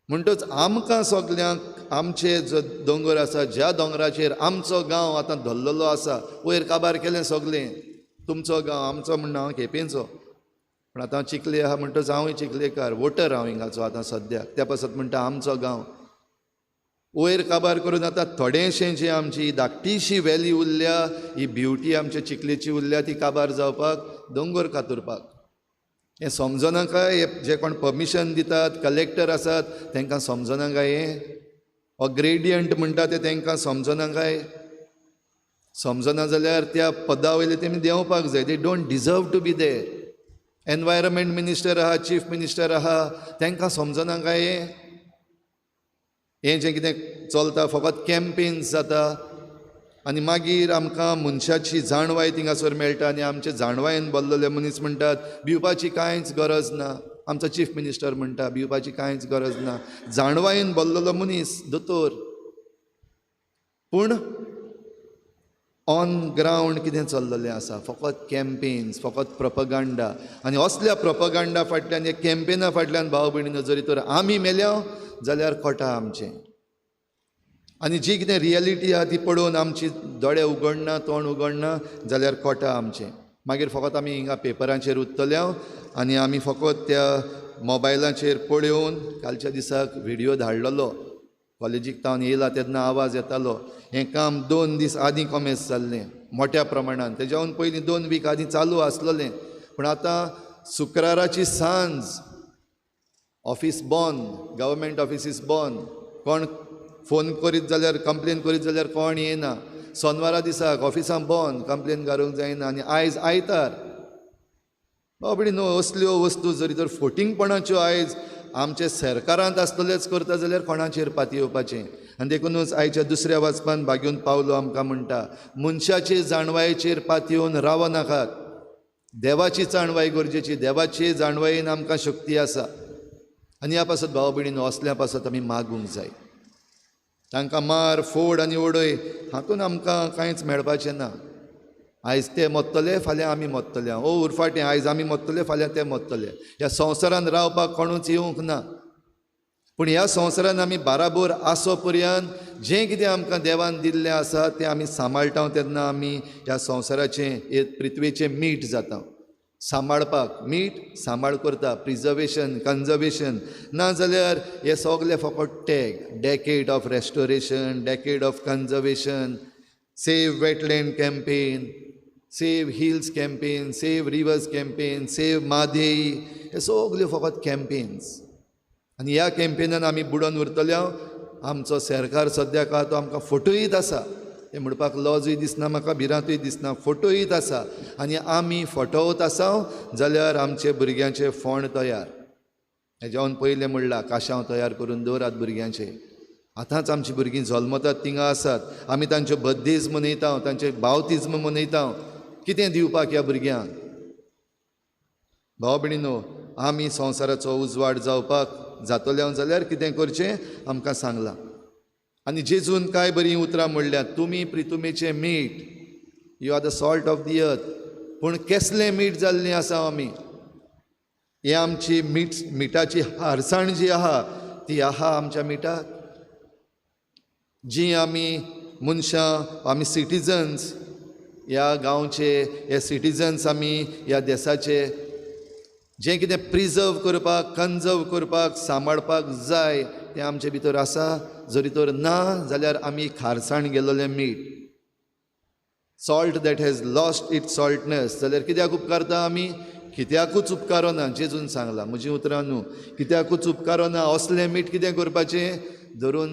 म्हणटच आमकां सगल्यांक आमचे जो दोंगर आसा, ज्या दोंगराचेर आमचो गांव आतां धरलेलो आसा, वयर काबार केलें सगलें, तुमचो गांव आमचो म्हण हांव केपेंचो, पूण आतां चिखले आहा म्हणटच हांवूय चिखलेकार, वोटर हांव हिंगाचो आतां सद्याक, त्या पासत म्हणटा आमचो गांव वयर काबार करून आतां थोडेशें जें आमची धाकटीशी वॅली उरल्या, ही ब्युटी आमच्या चिखलेची उरल्या, ती काबार जावपाक, दोंगर कातुरपाक. हें समजना काय? जे कोण परमिशन दितात, कलेक्टर आसात, तांकां समजना काय हें? हो ग्रेडियंट म्हणटा तें तांकां समजना काय? समजना जाल्यार त्या पदा वयले तेमी देंवपाक जाय. They don't deserve to be there. Environment minister आहा, चीफ मिनिस्टर आहा, तांकां समजना काय हें? हें जें कितें चलता फकत कॅम्पेन्स जाता आनी मागीर आमकां मनशाची जाणवाय थिंगासर मेळटा आनी आमचे जाणवायेन बरलेले मनीस म्हणटात भिवपाची कांयच गरज ना. आमचो चीफ मिनिस्टर म्हणटा भिवपाची कांयच गरज ना. जाणवायेन बरलेलो मनीस दोतोर, पूण ऑन ग्रावंड कितें चल्लेलें आसा? फकत कॅम्पेन्स, फकत प्रोपगांडा. आनी असल्या प्रोपगांडा फाटल्यान, ह्या कॅम्पेना फाटल्यान भाव भयणीनो जरी तर आमी मेल्या जाल्यार कोटा आमचें. आनी जी कितें रियलिटी आहा ती पळोवन आमची दोळे उगडना, तोंड उगडना जाल्यार कोटा आमचें. मागीर फकत आमी हिंगा पेपरांचेर उत्तले आनी आमी फकत त्या मोबायलाचेर पळोवन कालच्या दिसाक व्हिडियो धाडलेलो, कॉलेजीक तावन येयला तेन्ना आवाज येतालो. हें काम 2 दीस आदीं कॉमेस जाल्लें मोट्या प्रमाणान, तेज्याहून पयलीं 2 वीक आदीं चालू आसलेलें. पूण आतां शुक्राराची सांज ऑफीस बंद, गव्हर्मेंट ऑफिसीस बंद, कोण फोन करीत जाल्यार, कंप्लेन करीत जाल्यार कोण येना. सोनवारा दिसाक ऑफिसां बंद, कंप्लेन घालूंक जायना. आनी आयज आयतार. बाबडी न्हू असल्यो वस्तू जरी तर फोटिंगपणाच्यो आयज आमचे सरकारांत आसतलेच करता जाल्यार कोणाचेर पातयेवपाचें? आनी देखुनूच आयच्या दुसऱ्या वाचपान भागून पावलो आमकां म्हणटा, मनशाचे जाणवायेचेर पातयेवन रावनाकात, देवाची जाणवाय गरजेची. देवाचे जाणवायेन आमकां शक्ती आसा. आनी ह्या पासत भाव भयणीनो असल्या पासत आमी मागूंक जाय. तांकां मार फोड आनी उडय हातून आमकां कांयच मेळपाचें ना. आयज ते मरतले, फाल्यां आमी मरतले. ओ उरफाटें, आयज आमी मरतले, फाल्यां ते मरतले. ह्या संवसारान रावपाक कोणूच येवंक ना. पूण ह्या संवसारान आमी बाराबोर आसो पर्यंत जें कितें आमकां देवान दिल्लें आसा तें आमी सांबाळटा तेन्ना आमी ह्या संवसाराचें, हे पृथ्वेचें मीठ जाता. सांबाळपाक मीठ सांबाळ करता, प्रिजर्वेशन, कन्जर्वेशन. ना जाल्यार हे सगळे फकत tag, decade of restoration, decade of conservation, save wetland campaign, save hills campaign, save rivers campaign, save Mhadei, हे सगळे फकत कॅम्पेन्स. आनी ह्या कॅम्पेनान आमी बुडोवन उरतले. आमचो सरकार सद्याक आहा तो आमकां फटयत आसा. हें म्हणपाक लजूय दिसना म्हाका, भिरांतूय दिसना. फटयत आसा आनी आमी फटवत आसा जाल्यार आमचे भुरग्यांचे फोंड तयार. हेज्यावन पयलें म्हणलां, काशांव तयार करून दवरात भुरग्यांचे. आतांच आमची भुरगीं जल्मतात थिंगा आसात, आमी तांच्यो बर्थडेज मनयता, तांचे बावतिज्म मनयता. कितें दिवपाक ह्या भुरग्यांक? भाव भयणीनो, आमी संवसाराचो उजवाड जावपाक जातले जाल्यार कितें करचें आमकां सांगलां. आनी जेजून कांय बरीं उतरां म्हणल्यात, तुमी प्रितुमेचें मीठ, you are the salt of the earth. पूण केसलें मीठ जाल्लें आसा आमी? हें आमची मीठ, मिठाची हारसाण जी आहा ती आहा आमच्या मिठाक. जी आमी मनशां, आमी सिटीजन्स ह्या गांवचे, हे सिटीजन्स आमी ह्या देसाचे, जें कितें प्रिजर्व करपाक, कन्जर्व करपाक, सांबाळपाक जाय तें आमचे भितर आसा. जरी तर ना जाल्यार आमी खारसाण गेल्लें मीठ, salt that has lost its saltness, जाल्यार कित्याक उपकारता आमी? कित्याकूच उपकारना. जेजून सांगलां, म्हजीं उतरां न्हू, कित्याकूच उपकारना. असलें मीठ कितें करपाचें? धरून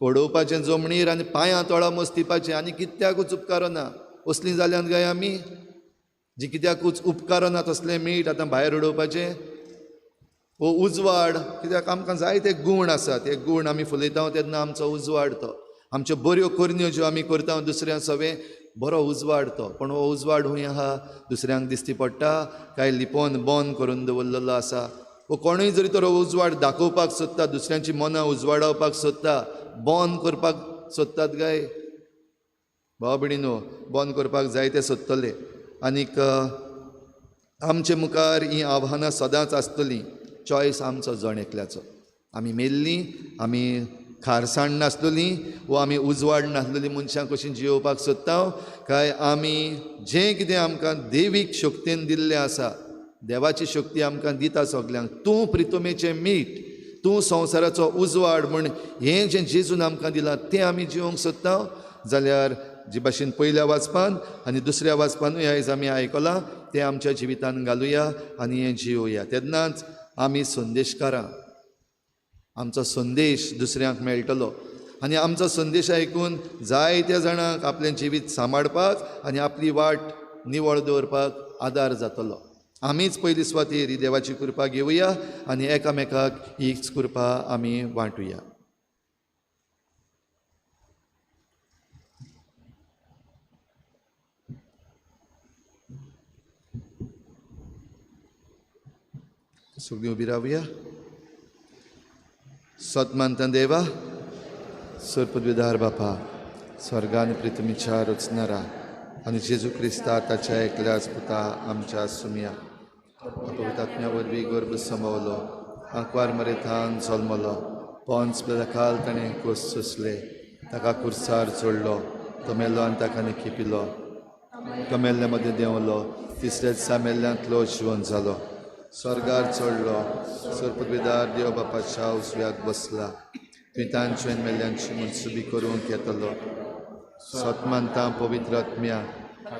उडोवपाचें जमनीर आनी पांयां तोळा मस्तिपाचें, आनी कित्याकूच उपकारना. असलीं जाल्यान काय आमी जी कित्याकूच उपकारना तसलें मीठ आतां भायर उडोवपाचें. हो उजवाड कित्याक आमकां जायते गूण आसात, ते गूण आमी फुलयता तेन्ना आमचो उजवाड तो, आमच्यो बऱ्यो करण्यो ज्यो आमी करता दुसऱ्यां सवें बरो उजवाड तो. पूण हो उजवाड हूंय आहा दुसऱ्यांक दिसती पडटा काय लिपोवन बंद करून दवरलेलो आसा. वो कोणूय जरी तर उजवाड दाखोवपाक सोदता, दुसऱ्यांची मनां उजवाडावपाक सोदता, बंद करपाक सोदतात काय? भाव भयणीनो, बंद करपाक जाय ते सोदतले. आनीक आमचे मुखार हीं आव्हानां सदांच आसतलीं. चॉयस आमचो जण एकल्याचो. आमी मेल्लीं, आमी खारसाण नासलेलीं वो आमी उजवाड नासलेलीं मनशां कशीं जियोवपाक सोदता काय आमी जें कितें आमकां देवीक शक्तीन दिल्लें आसा, देवाची शक्ती आमकां दिता सगल्यांक, तूं प्रितुमेचें मीठ, तूं संवसाराचो उजवाड म्हूण हें जें जेजून आमकां दिलां तें आमी जिवंक सोदता जाल्यार जे भाशेन पयल्या वाचपान आनी दुसऱ्या वाचपानूय आयज आमी आयकलां तें आमच्या जिवितान घालुया आनी हें जिवया. तेन्नाच आमी संदेशकारां, आमचो संदेश दुसऱ्यांक मेळटलो आनी आमचो संदेश आयकून जायत्या जाणांक आपलें जिवीत सांबाळपाक आनी आपली वाट निवळ दवरपाक आदार जातलो. आमीच पयली सुवातेर ही देवाची कृपा घेवया आनी एकामेकाक हीच कृपा आमी वांटुया. सगळीं उबी रावया. सतमानता देवा, सरपदविदार बापा, स्वर्गान पृथ्वीच्या रचणारा आनी जेजू क्रिस्ता ताच्या एकल्याच पुता आमच्या सुमया पवित्र वरवीं गर्भ समवलो, आंकवार मरेथान जल्मलो, पोंच खाल ताणें कोस सोंसले, ताका कुर्सार चडलो, तो मेलो आनी ताका निखिपिलो, तो मेल्ल्या मदें देंवलो, तिसऱ्या दिसा मेल्ल्यांतलो जिवन जालो, स्वर्गार चडलो, सरपदविदार देव बापाच्या उजव्याक बसला, तुवें तांचे मेल्ल्यांची मनसुबी करूंक येतलो. सतमानता पवित्र आत्म्या,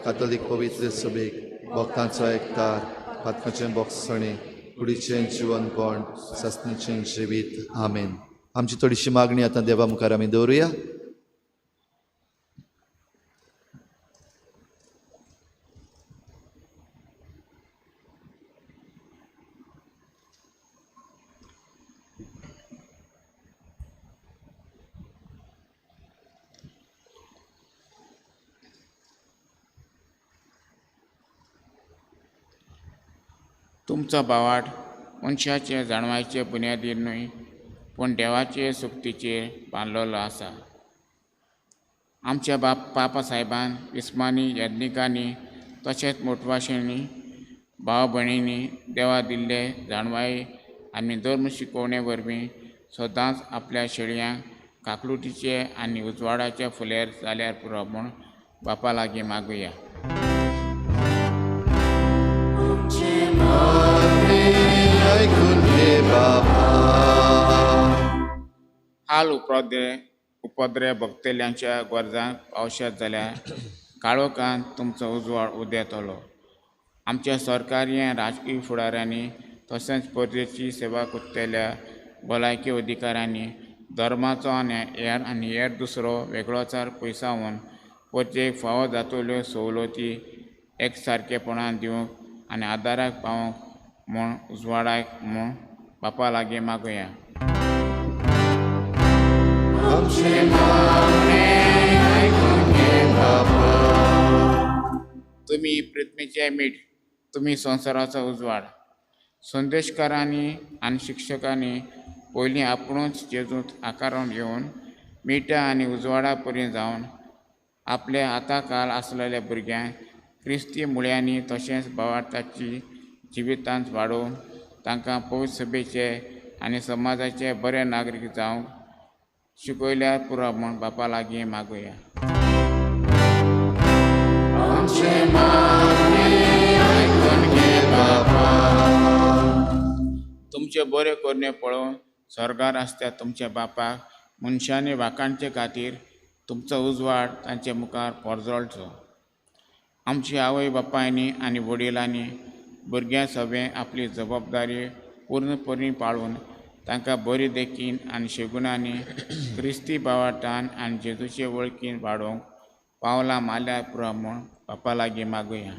कातोलीक पवित्र सभेक, भक्तांचो एकतार, पातकाचें बोगसणें, कुडीचें जिवनपण, सासणीचें जिवीत. आमेन. आमची थोडीशी मागणी आतां देवा मुखार आमी दवरुया. तुमचो भावार्थ मनशाचे जाणवायचे बुन्यादीर न्हय पूण देवाचे सुक्तीचेर बांदलेलो आसा. आमच्या बापा साहेबान इस्मानी याज्ञिकांनी तशेंच मोटवाशांनी भाव भयणींनी देवा दिल्ले जाणवाय आनी धर्म शिकोवणे वरवीं सदांच आपल्या शेळयांक काकलुटीचे आनी उजवाडाचे फुलेर जाल्यार पुरो म्हूण बापा लागीं मागुया. हाल उपद्रे भोगतल्यांच्या गरजांक पावशात जाल्यार काळोखांत तुमचो उजवाड उदेतलो. आमच्या सरकारी आनी राजकीय फुडाऱ्यांनी तशेंच परजेची सेवा करतल्या भलायकी अधिकाऱ्यांनी धर्माचो आनी हेर दुसरो वेगळोचार पयसावन परजेक फावो जातल्यो सवलती एकसारकेपणान दिवंक आनी आदाराक पावोवंक म्हूण उजवाडाक म्हूण बापा लागीं मागुया. तुमी पृथ्वीचें मीठ, तुमी संवसाराचो उजवाड. संदेशकारांनी आनी शिक्षकांनी पयलीं आपुणूच जेजूंत आकारून येवन मिठा आनी उजवाडा परी जावन आपले हाता खाल आसलेल्या भुरग्यांक क्रिस्ती मुळ्यांनी तशेंच भावार्थाची जिवितांत वाडोवन तांकां पवित्र सभेचे आनी समाजाचे बरे नागरीक जावंक शिकयल्यार पुरो म्हूण बापा लागीं मागुया. तुमचे बरे करणे पळोवन स्वर्गार आसता तुमच्या बापाक मनशांनी वाखाणचे खातीर तुमचो उजवाड तांचे मुखार परजळचो. आमची आवय बापायनी आनी वडिलांनी भुरग्यां सगळें आपली जबाबदारी पूर्णपणी पाळून तांकां बरी देखीन आनी शेगुणांनी क्रिस्ती भावार्थान आनी जेजूचे वळखीन वाडोवंक पावलां मारल्यार पुरो म्हूण बापा लागीं मागुया.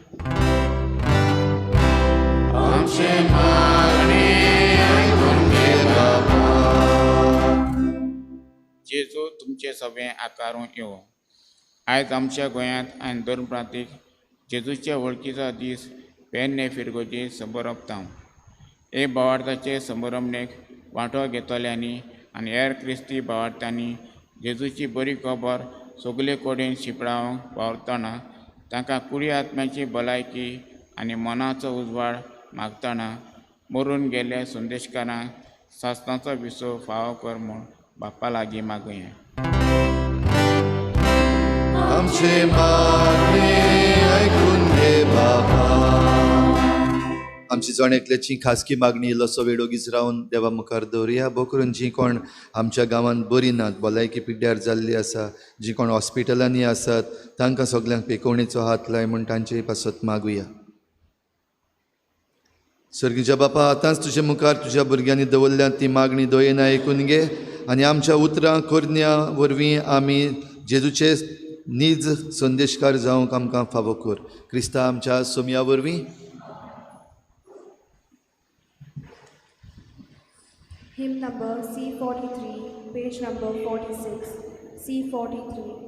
जेजू तुमचे सगळें आकारून येवं. आयज आमच्या गोंयांत आनी दोन प्रांतीक जेजूच्या वळखीचो दीस पेडणे फिरगोजी संबरपता. हे भावार्थाचे संबरमणेक वांटो घेतल्यांनी आनी हेर क्रिस्ती भावार्थांनी जेजूची बरी खबर सगले कडेन शिंपडावंक वावुरतना तांकां कुडी आत्म्याची भलायकी आनी मनाचो उजवाड मागतना मरून गेल्ल्या संदेशकारांक सासणाचो विसव फावो कर म्हूण बापा लागीं मागुया. आमचे मागणे आयकून घे बाबा. आमची जण एकल्याची खासगी मागणी इल्लोसो वेळ ओगीच रावन देवा मुखार दवरुया. भोव करून जीं कोण आमच्या गांवांत बरीं नात, भलायकी पिड्ड्यार जाल्ली आसा, जीं कोण हॉस्पिटलांनी आसात, तांकां सगल्यांक पेकोवणेचो हात लाय म्हूण तांचे पासत मागुया. सर्गीच्या बापा, आतांच तुजे मुखार तुज्या भुरग्यांनी दवरल्या ती मागणी दयेन आयकून घे आनी आमच्या उतरां करण्या वरवीं आमी जेजूचे नीज संदेशकार जावंक आमकां फावो कर. क्रिस्ता आमच्या सोमया वरवीं. Hymn number C43, page number 46, C43.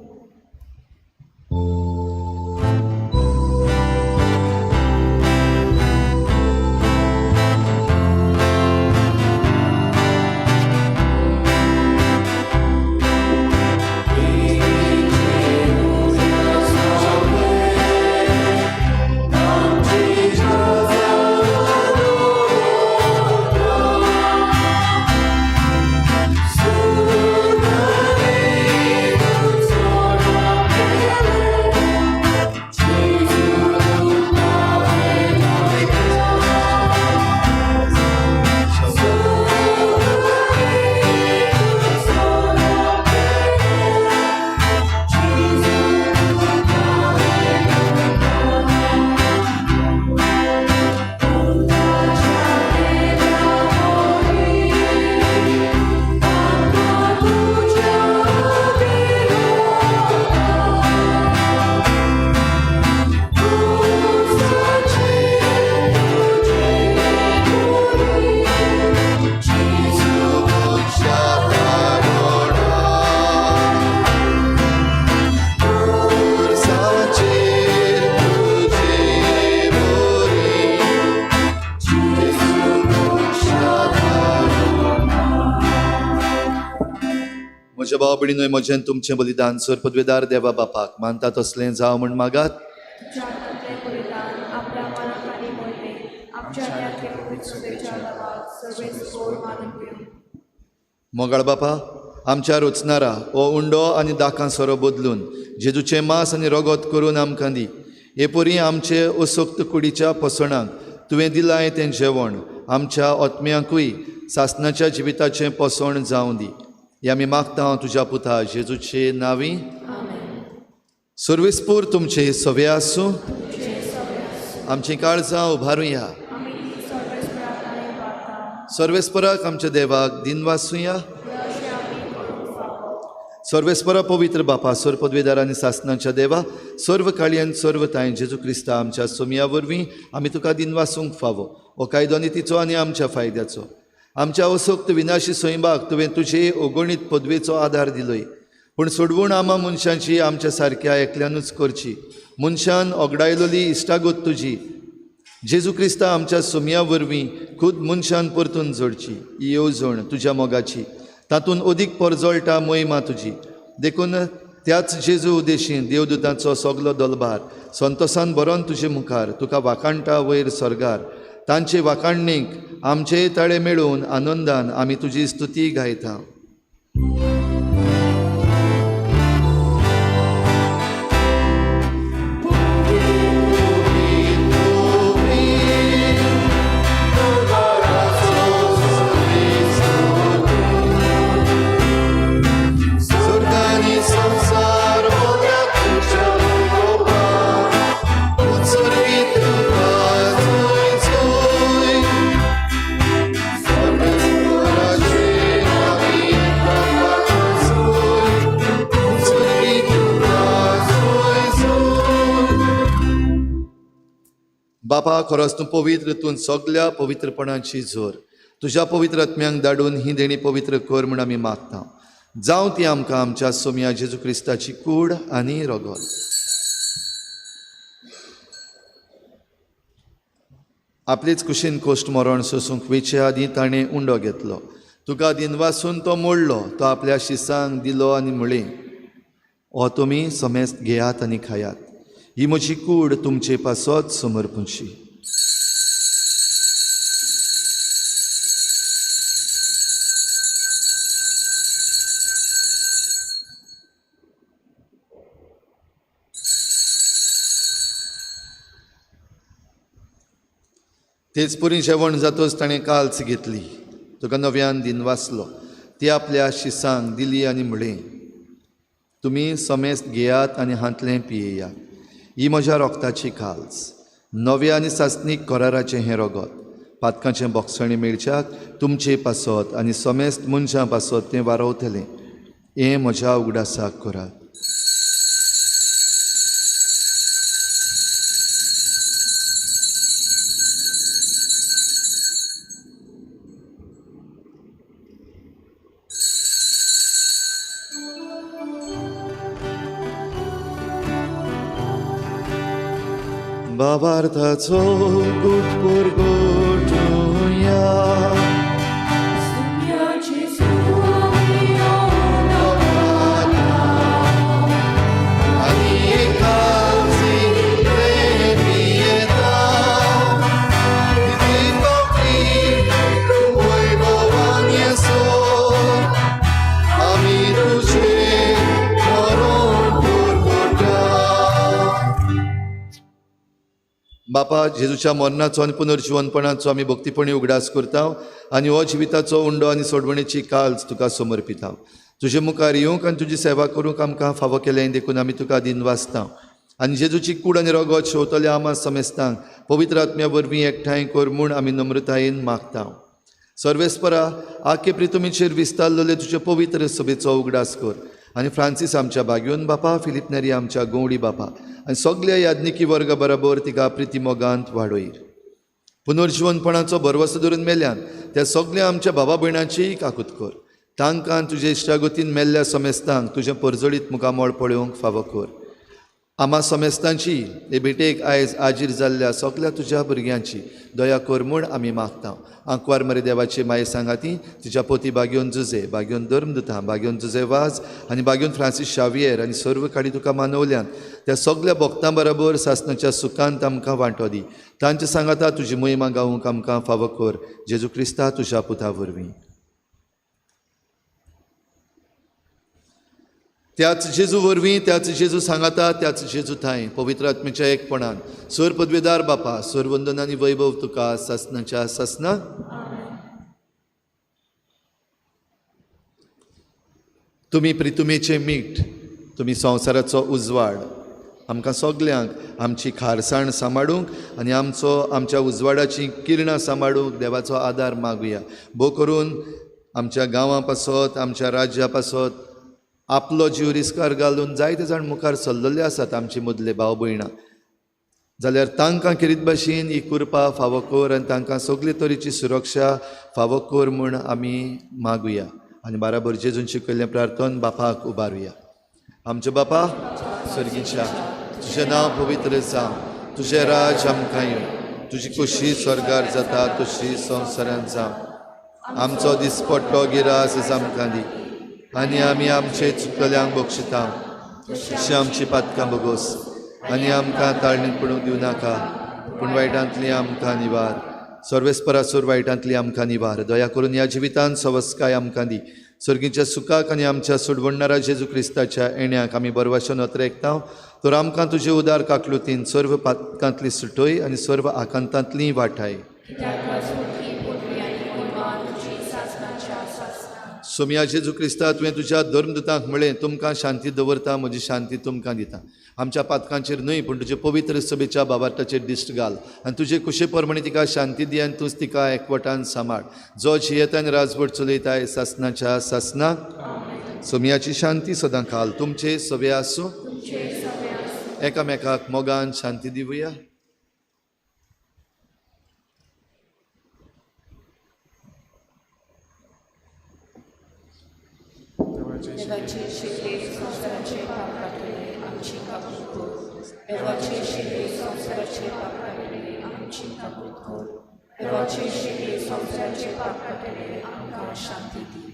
म्हज्या भाव भयणीनो, म्हजें तुमचें बलिदान सर पदवेदार देवा बापाक मानता तसलें जावं म्हूण मागात. मोगाळ बापा, आमच्या रोचनारा हो उंडो आनी दाकां सोरो बदलून जेजूचें मांस आनी रगत करून आमकां दी. हे परी आमचे असक्त कुडीच्या पोसणाक तुवें दिलां तें जेवण आमच्या आत्म्यांकूय सासनाच्या जिविताचें पोसण जावं दी. हे आमी मागता तुज्या पुता जेजूचे नांवी. सर्वेस्पूर तुमचे सवे आसूं. आमचीं काळजां उबारुया. सर्वेस्पराक आमच्या देवाक दिनवासुया. सर्वेस्परा पवित्र बापा, सर्व पदवेदार आनी सासनाच्या देवा, सर्व काळयन सर्व तांय जेजू क्रिस्ता आमच्या सोमया वरवीं आमी तुका दिनवासूंक फावो. हो कायदो नितीचो आनी आमच्या फायद्याचो. आमच्या असक्त विनाशी स्वयंबाक तुवें तुजे अगणीत पदवेचो आदार दिलोय, पूण सोडवण आमा मनशांची आमच्या सारक्या एकल्यानूच करची. मनशान ओगडायलोली इश्टागत तुजी जेजू क्रिस्ता आमच्या सोमया वरवीं खूद मनशान परतून जोडची. ही येवजण तुज्या मोगाची, तातूंत अदीक परजळटा मोहिमा तुजी. देखून त्याच जेजू उदेशीं देवदूतांचो सगलो दलबार संतोसान भरोन तुजे मुखार तुका वाखाणटा वयर सर्गार. तांचे वाखाणणीक आमचेय ताळे मेळून आनंदान आमी तुजी स्तुती गायता. बापा, खरोच तूं पवित्र, तूं सगल्या पवित्रपणाची जोर. तुज्या पवित्र आत्म्यांक धाडून ही देणी पवित्र कर म्हूण आमी मागता. जावं ती आमकां आमच्या सोमया जेजू क्रिस्ताची कूड आनी रगत. आपलेच कुशीन कोश्ट मरण सोसूंक वेचे आदीं ताणें उंडो घेतलो. तुका दिनवासून तो मोडलो, तो आपल्या शिसांक दिलो आनी म्हळें, हो तुमी समेस्त घेयात आनी खायात, ही म्हजी कूड तुमचे पासत समर्पूची. तेच पुरी जेवण जातच ताणें काल्च घेतली, तुका नव्यान दिनवासलो, ती आपल्या शिसांक दिली आनी म्हळें, तुमी समेस्त घेयात आनी हांतलें पियेयात, ही म्हज्या रोगताची खाल्स, नव्या आनी सासणीक कराराचें हें रगत. पातकांचें बोगसणें मेळच्याक तुमचे पासत आनी समेस्त मनशां पासत तें वारवतलें. हें म्हज्या उगडासाक करात. भावार्थाचो गुटपूर गोटुया. बापा, जेजूच्या मरणाचो आनी पुनर्जिवनपणाचो आमी भक्तीपणी उगडास करता आनी हो जिविताचो उंडो आनी सोडवणेची काल्ज तुका समर्पिता. तुजे मुखार येवंक आनी तुजी सेवा करूंक आमकां फावो केलें देखून आमी तुका दिनवासता. आनी जेजूची कूड आनी रगत शेवतल्या आमा समेस्तांक पवित्र आत्म्या वरवीं एकठांय कर म्हूण आमी नम्रतायेन मागता. सर्वेस्परा, आखे प्रितुमीचेर विस्तारलेले तुजे पवित्र सभेचो उगडास कर आनी फ्रांसीस आमच्या बाग्योन बापा, फिलीप नेरी आमच्या गवळी बापा आनी सगल्या याज्ञिकी वर्गा बराबर तिका प्रिती मोगांत वाडय. पुनर्जिवनपणाचो भरवसो धरून मेल्यान त्या सगल्या आमच्या बाबा भयणाचीय काकूत कर. तांकां तुजे इश्टागतीन मेल्ल्या समेस्तांक तुजें परजळीत मुखामळ पळोवंक फावो कर. आमा समेस्तांची हे भेटेक आयज आजीर जाल्ल्या सगल्या तुज्या भुरग्यांची दया कर म्हूण आमी मागता. आंकवार मरे देवाची माये सांगाती तुज्या पोती बाग्योन जुजे, बाग्योन धर्मदुता, बाग्योन जुजे वाज आनी बाग्योन फ्रांसीस शावियर आनी सर्व काडी तुका मानवल्यान त्या सगल्या भक्तां बराबर सासणाच्या सुखांत आमकां वांटो दी. तांचे सांगाता तुजी महिमा गावूंक आमकां फावो कर. जेजू क्रिस्ता तुज्या पुता वरवीं. त्याच जेजू वरवीं, त्याच जेजू सांगाता, त्याच जेजू थांय पवित्र आत्म्याच्या एकपणान सर पदवेदार बापा, सर वंदन आनी वैभव तुका सासणाच्या सासना. तुमी प्रितुमेचें मीठ, तुमी संवसाराचो उजवाड. आमकां सगल्यांक आमची खारसाण सांबाळूंक आनी आमचो आमच्या उजवाडाची किरणां सांबाळूंक देवाचो आदार मागुया. भोव करून आमच्या गांवां पासत, आमच्या राज्या पासत आपलो जीव रिस्कार घालून जायते जाण मुखार सरलेले आसात आमचे मदले भाव भयणां, जाल्यार तांकां खेरीत भाशेन ही कृपा फावो कर आनी तांकां सगळे तरेची सुरक्षा फावो कर म्हूण आमी मागुया. आनी बाराबर जेजून शिकयल्लें प्रार्थन बापाक उबारुया. आमचे बापा स्वर्गीच्या, तुजें नांव पवित्र जावं, तुजें राज आमकां येवं, तुजी खोशी स्वर्गार जाता तशी संवसारांत जावं. आमचो दिसपट्टो गिरास आमकां दी आनी आमी आमचे चुकल्यांक बक्षिता तशी आमची पातकां बगोस आनी आमकां ताळणीत पडूंक दिवं नाका, पूण वायटांतली आमकां निवार. सर्वेस्परासूर वायटांतली आमकां निवार. दया करून ह्या जिवितांत सवस्काय आमकां दी. सर्गीच्या सुखाक आनी आमच्या सोडवणणारा जेजू क्रिस्ताच्या येण्याक आमी बरवाशे नोतरेकता. तर आमकां तुजे उदार काकलुतीन सर्व पातकांतली सुटय आनी सर्व आकांतांतली वाठाय. सोमया जेजू क्रिस्ता, तुवें तुज्या धर्मदुतांक म्हळें, तुमकां शांती दवरता, म्हजी शांती तुमकां दिता. आमच्या पातकांचेर न्हय पूण तुजे पवित्र सभेच्या बाबार्ताचेर दिश्ट घाल आनी तुजे कुशे प्रमाणे तिका शांती दी आनी तूंच तिका एकवटान सांबाळ, जो जियेता आनी राजवट चलयताय सासणाच्या सासनाक. सोमयाची शांती सदां खाल तुमचे सगळे आसूं. एकामेकाक मोगान शांती दिवया. देवाचे शिकले संवसाराचे पाप काडटले आमची काकूत कर. देवाचे शिकले संवसाराचे पाप काडटले आमची काकूत कर. देवाचे शिकले संवसाराचे पाप काडटले आमकां शांती दी.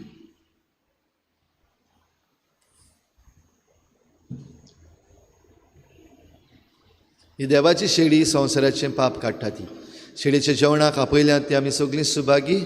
ही देवाची शेळी संवसाराचें पाप काडटा. ती शेळीच्या जेवणाक आपयल्यात ती आमी सगळीं सुभागी.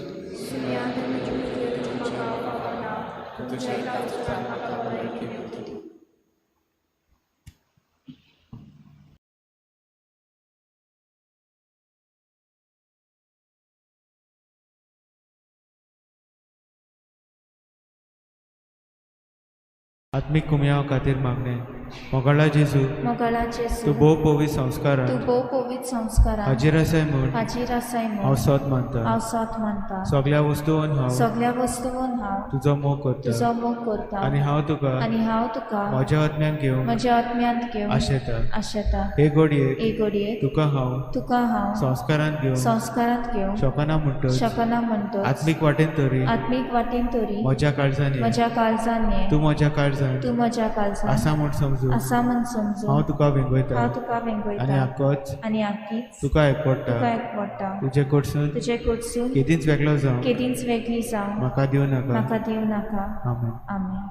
आत्मीक कुमयाव खातीर मागणें. मोगाळा जेजू, मोगाळा जेजू, तूं भोव पवित्र संस्कारान तूं भोव पवित्र संस्कारान हाजीर आसाय म्हूण हाजीर आसाय म्हूण हांव सोद मानता. हांव सोद मानता. सगळ्या वस्तून हांव सगळ्या वस्तून हांव तुजो मोग करता. तुजो मोग करता. आनी हांव तुका आनी हांव तुका म्हज्या आत्म्यान घेवंक म्हज्या आत्म्यांत घेवंक आशेता. आशेता. हे घडयेक हे घडयेक तुका हांव तुका हांव संस्कारांत घेवंक संस्कारांत घेवंक शकना म्हणटच शकना म्हणटच आत्मीक वाटेन तरी आत्मीक वाटेन तरी म्हज्या काळजान ये. म्हज्या काळजान ये. तूं म्हज्या काळजान तूं म्हज्या काळजान आसा म्हूण समजून आसा म्हूण समजून हांव तुका वेंगयता. हांव तुका वेंगयता. आनी आकोच आनी आकीच तुका एकवडटा. तुका एकवडटा. तुजे कडसून तुजे कडसून केदींच वेगळो जावं केदींच वेगळी जावं म्हाका दिवं नाका. म्हाका दिवं नाका. आमेन. आमेन.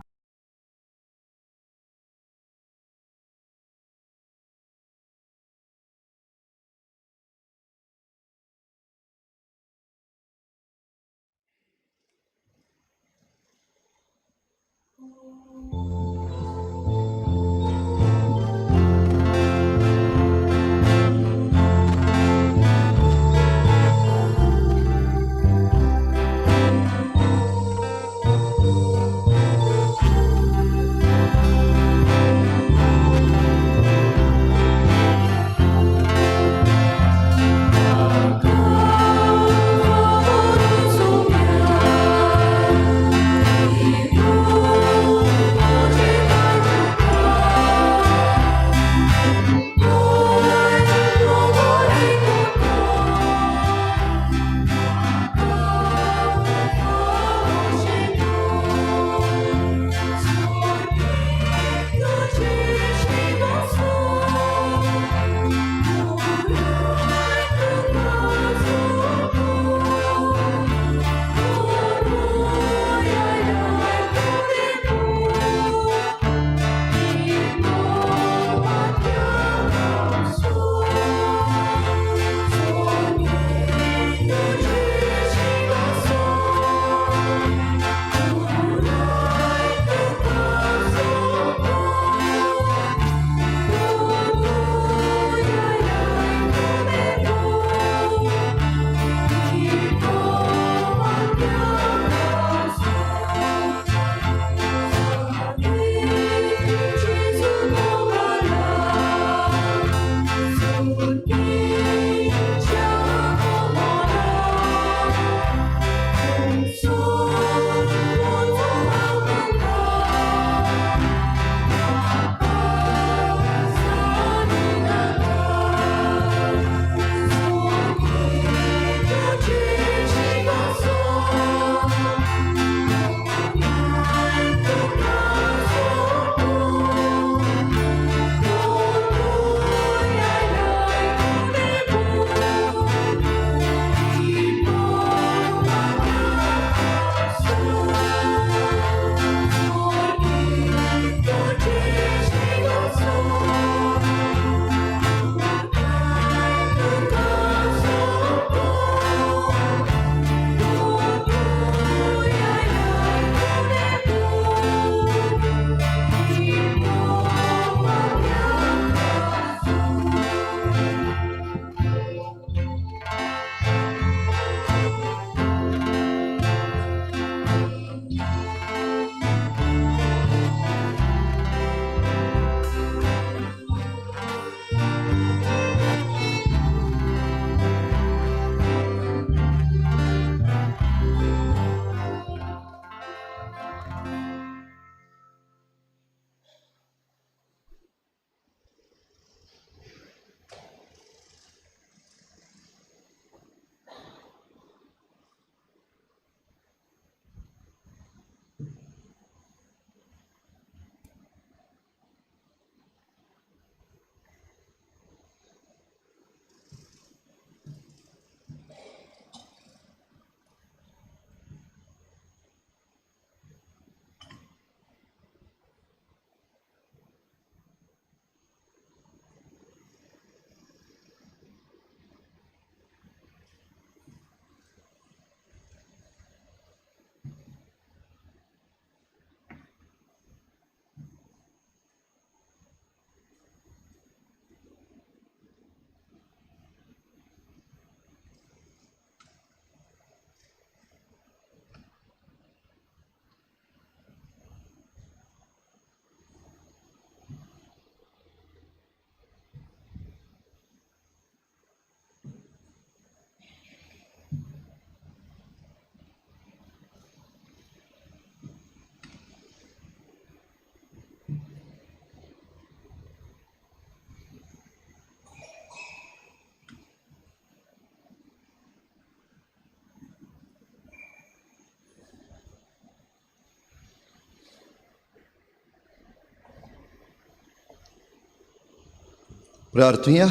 प्रार्थुया.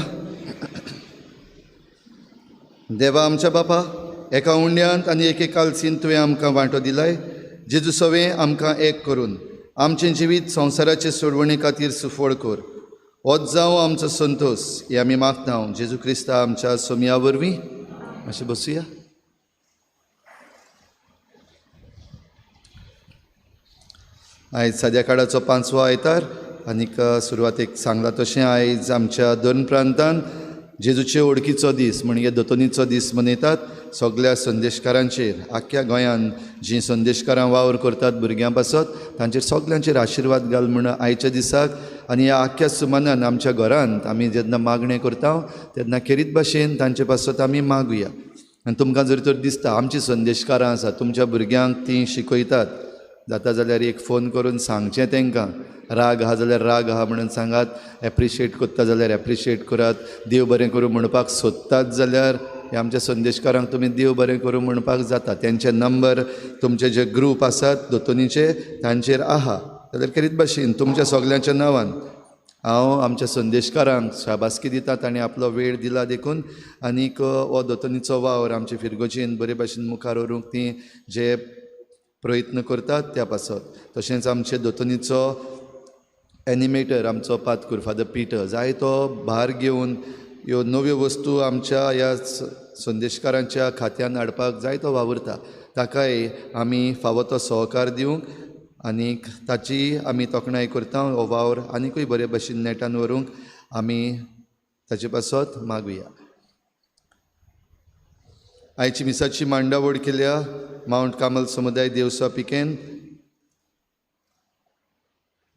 देवा आमच्या बापा, एका उंड्यांत आनी एके कालसीन तुवें आमकां वांटो दिलाय. जेजू सवें आमकां एक करून आमचें जिवीत संवसाराचे सोडवणे खातीर सुफळ कर. होच जावं आमचो संतोश हे आमी मागता जेजू क्रिस्ता आमच्या सोमया वरवीं. मातशें बसुया. आयज साद्या काळाचो पांचवो आयतार आनीक सुरवातेक सांगलां तशें आयज आमच्या दोन प्रांतान जेजूचे ओळखीचो दीस म्हणजे दोतोनीचो दीस मनयतात. सगल्या संदेशकारांचेर आख्ख्या गोंयान जीं संदेशकारां वावर करतात भुरग्यां पासत तांचेर सगल्यांचेर आशिर्वाद घाल म्हूण आयच्या दिसाक आनी ह्या आख्ख्या सुमानान आमच्या घरांत आमी जेन्ना मागणें करता तेन्ना खेरीत भाशेन तांचे पासत आमी मागुया. आनी तुमकां जर तर दिसता आमचीं संदेशकारां आसात तुमच्या भुरग्यांक तीं शिकयतात जाता जाल्यार एक फोन करून सांगचें तांकां. राग आहा जाल्यार राग आहा म्हणून सांगात, एप्रिशिएट करता जाल्यार एप्रिशिएट करात, देव बरें करूं म्हणपाक सोदतात जाल्यार ह्या आमच्या संदेशकारांक तुमी देव बरें करूं म्हणपाक जाता. तेंचे नंबर तुमचे जे ग्रूप आसात दोतोनीचे तांचेर आहा. जाल्यार खेरीत भाशेन तुमच्या सगल्यांच्या नांवान हांव आमच्या संदेशकारांक शाबासकी दिता. तांणी आपलो वेळ दिला देखून आनीक हो दोतोनीचो वावर आमचे फिरगोजीन बरे भाशेन मुखार व्हरूंक ती जे प्रयत्न करतात त्या पासत. तशेंच आमचे दोतोनीचो एनिमेटर आमचो पातकूर फादर पिटर जायतो भार घेवन ह्यो नव्यो वस्तू आमच्या ह्या संदेशकारांच्या खात्यान हाडपाक जायतो वावुरता. ताकाय आमी फावो तो सहकार दिवंक आनीक ताची आमी तोखणाय करता. हो वावर आनिकूय बरे भशेन नेटान व्हरूंक आमी ताचे पासत मागुया. आयची मिसाची मांडावळ केल्या मावंट कामल समुदाय देवसा पिकेन.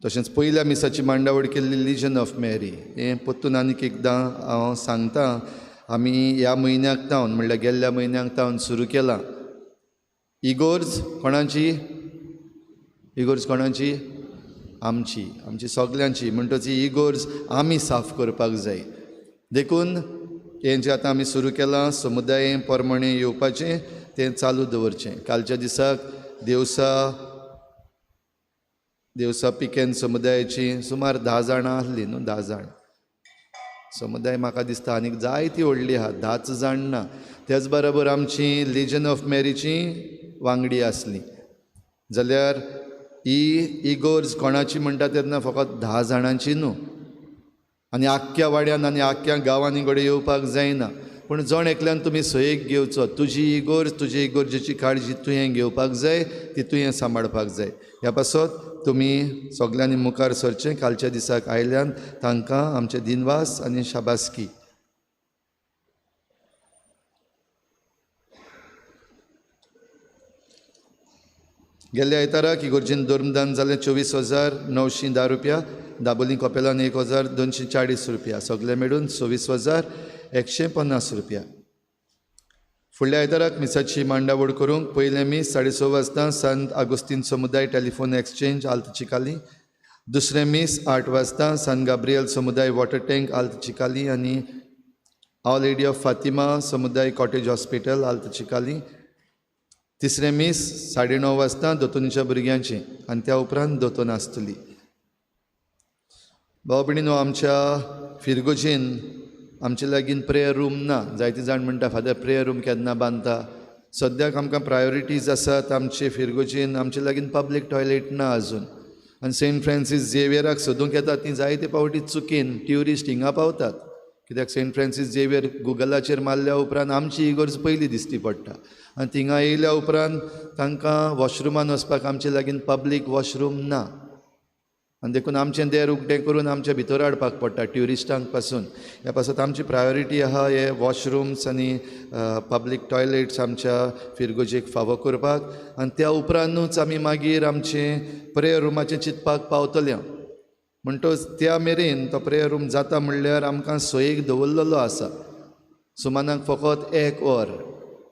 तशेंच पयल्या मिसाची मांडावळ केल्ली लिजन ऑफ मेरी. हें परतून आनीक एकदां हांव सांगता, आमी ह्या म्हयन्याक तावन म्हणल्यार गेल्ल्या म्हयन्याक तावन सुरू केलां. इगोर्ज कोणाची? इगोर्ज कोणाची? आमची, आमची सगल्यांची. म्हणटच ही इगोर्ज आमी साफ करपाक जाय. देखून हें जें आतां आमी सुरू केलां समुदाय प्रमाणे येवपाचें तें चालू दवरचें. कालच्या दिसाक देवसा पिकेन समुदायाची सुमार 10 जाणां आसली न्हू, 10 जाण समुदाय म्हाका दिसता आनीक जायती व्हडली आहा, 10 जाण ना. त्याच बरोबर आमची लिजन ऑफ मेरीची वांगडी आसली. जाल्यार ही इगोर्ज कोणाची म्हणटा तेन्ना फकत 10 जाणांची न्हू, आनी आख्ख्या वाड्यान आनी आख्ख्या गांवांनी घडये येवपाक जायना. पूण जण एकल्यान तुमी सयेक घेवचो. तुजी इगोर्ज, तुजी इगोर्जेची काळजी तुवें घेवपाक जाय, ती तुवें सांबाळपाक जाय. ह्या पासत तुमी सगल्यांनी मुखार सरचें. कालच्या दिसाक आयल्यान तांकां आमचे दिनवास आनी शाबासकी. गेल्ल्या आयताराक इगोर्जेन धर्मदान जालें 24,910 रुपया, दाबोली कपेलान 1,240 रुपया, सगळे मेळून 26,150 रुपया. फुडल्या आयताराक मिसाची मांडावळ करूंक पयलें मीस 6:30 वाजता संत आगोस्तीन समुदाय टेलिफोन एक्सचेंज आल्त चिकाली, दुसरें मीस 8 वाजता सन गाब्रियल समुदाय वॉटर टँक आल्त चिकाली आनी our lady of Fatima समुदाय कॉटेज हॉस्पिटल आल्त चिकाली, तिसरें मीस 9:30 वाजता दोतोनीच्या भुरग्यांचें आनी त्या उपरांत दोतोन आसतली. भाव भयणीनो, आमच्या फिरगोजेन आमचे लागीं प्रेयर रूम ना. जायते जाण म्हणटा फादर प्रेयर रूम केन्ना बांदता. सद्याक आमकां प्रायोरिटीज आसात. आमचे फिरगोजेन आमचे लागीं पब्लीक टॉयलेट ना अजून. आनी सेंट फ्रांसीस झेवियराक सोदूंक येतात ती जायते फावटी चुकीन ट्युरिस्ट हिंगा पावतात. कित्याक सेंट फ्रांसीस झेवियर गुगलाचेर मारल्या उपरांत आमची इगर्ज पयली दिसती पडटा आनी थिंगा येयल्या उपरांत तांकां वॉशरुमान वचपाक आमचे लागीं पब्लीक वॉशरूम ना. आनी देखून आमचें देर उक्तें करून आमच्या भितर हाडपाक पडटा ट्युरिस्टांक पासून. ह्या पासत आमची प्रायोरिटी आहा हे वॉशरुम्स आनी पब्लीक टॉयलेट्स आमच्या फिरगोजेक फावो करपाक. आनी त्या उपरांतूच आमी मागीर आमचें प्रेयर रुमाचें चिंतपाक पावतले. म्हणटच त्या मेरेन तो प्रेयर रूम जाता म्हणल्यार आमकां सोयेक दवरलेलो आसा. सुमानाक फकत 1 वर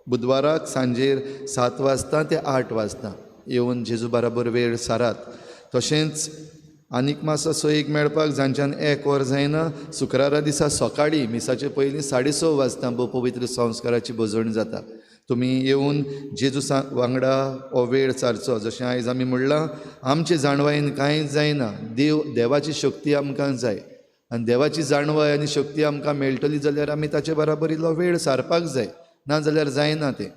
बुधवाराक सांजेर 7 वाजता ते 8 वाजता येवन जेजू बराबर वेळ सारात. तशेंच आनीक मातसो सोयीक मेळपाक जांच्यान 1 वर जायना शुक्रारा दिसा सकाळीं मिसाचे पयलीं 6:30 वाजता भोव पवित्र संस्काराची भजण जाता. तुमी येवन जेजू वांगडा हो वेळ सारचो. जशें आयज आमी म्हणलां आमचे जाणवायेन कांय जायना, देवाची शक्ती आमकां जाय. आनी देवाची जाणवाय आनी शक्ती आमकां मेळटली जाल्यार आमी ताचे बराबर इल्लो वेळ सारपाक जाय, ना जाल्यार जायना तें.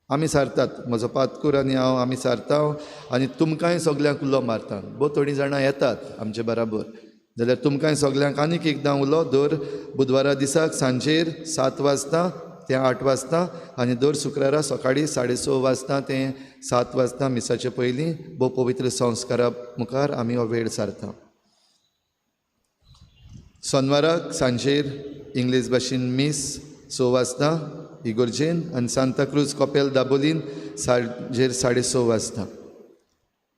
आमी सारतात, म्हजो पातकूर आनी हांव आमी सारता आनी तुमकांय सगल्यांक उलो मारता. भोव थोडीं जाणां येतात आमचे बराबर, जाल्यार तुमकांय सगल्यांक आनीक एकदां उलो दर बुधवारा दिसाक सांजेर 7 वाजता ते 8 वाजता आनी दर शुक्रारा सकाळीं 6:30 वाजता ते 7 वाजता मिसाचे पयलीं भोव पवित्र संस्कारा मुखार आमी हो वेळ सारता. सोनवाराक सांजेर इंग्लीश भाशेन मीस 6 वाजता इगोर्जेन आनी सांताक्रूज कपेल दाबोलीन सांजेर 6:30 वाजता.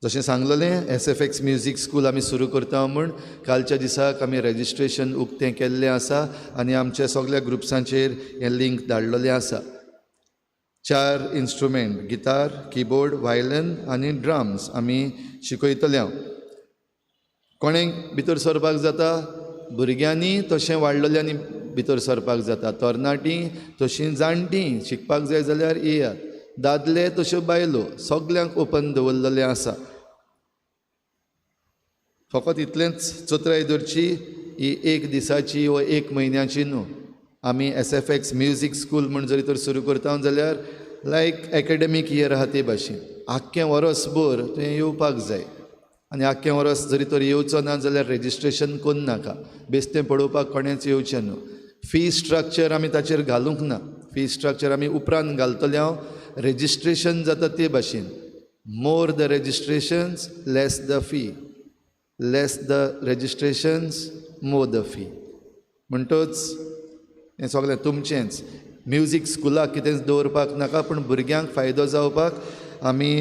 जशें सांगलेलें SFX music school आमी सुरू करता म्हूण कालच्या दिसाक आमी रेजिस्ट्रेशन उक्तें केल्लें आसा आनी आमच्या सगल्या ग्रुप्सांचेर हें लिंक धाडलेलें आसा. 4 इन्स्ट्रुमेंट, गिटार, किबोर्ड, वायलन आनी ड्रम्स आमी शिकयतले. कोणें भितर सरपाक जाता? भुरग्यांनी तशें वाडलेल्यांनी भितर सरपाक जाता, तरणाटीं तशीं जाणटीं शिकपाक जाय जाल्यार येयात, दादले तश्यो बायलो सगल्यांक ओपन दवरलेलें आसा. फकत इतलेंच चतुराय धरची, ही एक दिसाची वा एक म्हयन्याची न्हू. आमी SFX music school म्हूण जरी तर सुरू करता जाल्यार लायक एकेडमीक इयर आहा ते भाशेन आख्खें वरसभर तुवें येवपाक जाय आनी आख्खें वरस जरी तर येवचो ना जाल्यार रेजिस्ट्रेशन करून नाका, बेश्टें पळोवपाक कोणेंच येवचें न्हू. फी स्ट्रक्चर आमी ताचेर घालूंक ना, फी स्ट्रक्चर आमी उपरांत घालतले. हांव रेजिस्ट्रेशन जाता ते भाशेन, more the registrations less the fee, less the registrations more the fee. म्हणटच हें सगळें तुमचेंच. म्युजीक स्कुलाक कितेंच दवरपाक नाका, पूण भुरग्यांक फायदो जावपाक आमी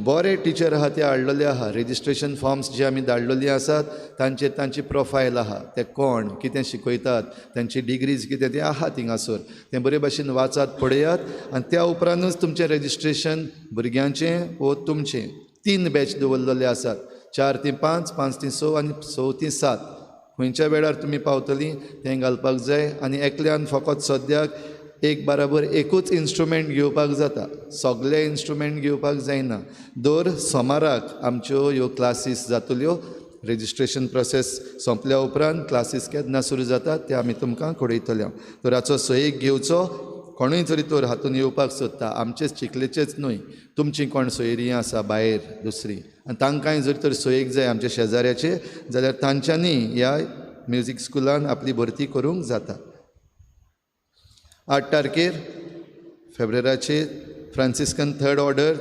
बरे टिचर आहा ते हाडलेले आहा. रेजिस्ट्रेशन फॉर्म्स जे आमी धाडलेली आसात तांचेर तांची प्रोफायल आहा, ते कोण कितें शिकयतात, तांची डिग्रीज कितें तें आहा थिंगासर, तें बरे भाशेन वाचात पळयात आनी त्या उपरांतूच तुमचें रेजिस्ट्रेशन भुरग्यांचें वो तुमचें. 3 बॅच दवरलेले आसात, 4 ते 5, 5 ते 6 आनी 6 ते 7. खंयच्या वेळार तुमी पावतलीं तें घालपाक जाय. आनी एकल्यान फकत सद्याक एक बराबर एकूच इन्स्ट्रुमेंट घेवपाक जाता, सगळे इन्स्ट्रुमेंट घेवपाक जायना. दर सोमाराक आमच्यो ह्यो क्लासीस जातल्यो. रेजिस्ट्रेशन प्रोसेस सोंपल्या उपरांत क्लासीस केन्ना सुरू जातात ते आमी तुमकां कळयतले. तर हाचो सोयीक घेवचो. कोणूय जरी तर हातून येवपाक सोदता, आमचेच चिखलेचेच न्हय, तुमची कोण सोयरी आसा भायर दुसरी आनी तांकांय जर तर सोयीक जाय आमच्या शेजाऱ्याचे जाल्यार तांच्यांनी ह्या म्युजीक स्कुलान आपली भरती करूंक जाता. 8 तारखेर फेब्रेराचेर फ्रांसिस्कन थर्ड ऑर्डर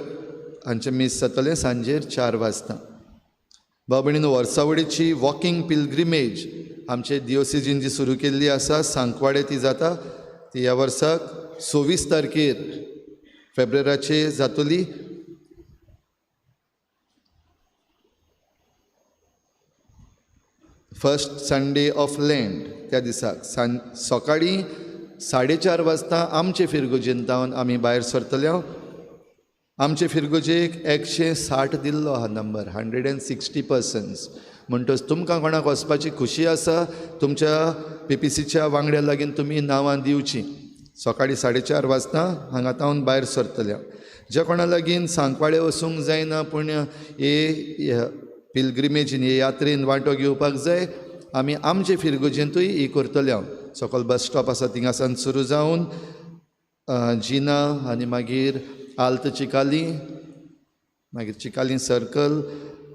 हांचें मीस जातलें सांजेर 4 वाजता. भाव भयणीनो, वर्सावळीची वॉकिंग पिलग्रिमेज आमचे दिओसिजीन जी सुरू केल्ली आसा सांकवाडे ती जाता, ती ह्या वर्साक 26 तारखेर फेब्रेराचेर जातली. फर्स्ट संडे ऑफ लँड त्या दिसाक सकाळीं 4:30 वाजता आमचे फिरगुजेन तावन आमी भायर सरतले. आमचे फिरगुजेक 160 दिल्लो आहा नंबर, 160 पर्सन्स. म्हणटच तुमकां कोणाक वचपाची खुशी आसा तुमच्या PPCच्या वांगड्या लागीं तुमी नांवां दिवचीं. सकाळीं 4:30 वाजता हांगा तावन भायर सरतले. ज्या कोणा लागीं सांकवाळे वचूंक जायना पूण हे पिलग्रिमेजीन हे यात्रेन वांटो घेवपाक जाय, आमी आमचे फिरगुजेंतूय ही करतले. सकल बस स्टॉप आसा थिंगासान सुरू जावन जिना आनी मागीर आल्त चिकाली, मागीर चिकाली सर्कल,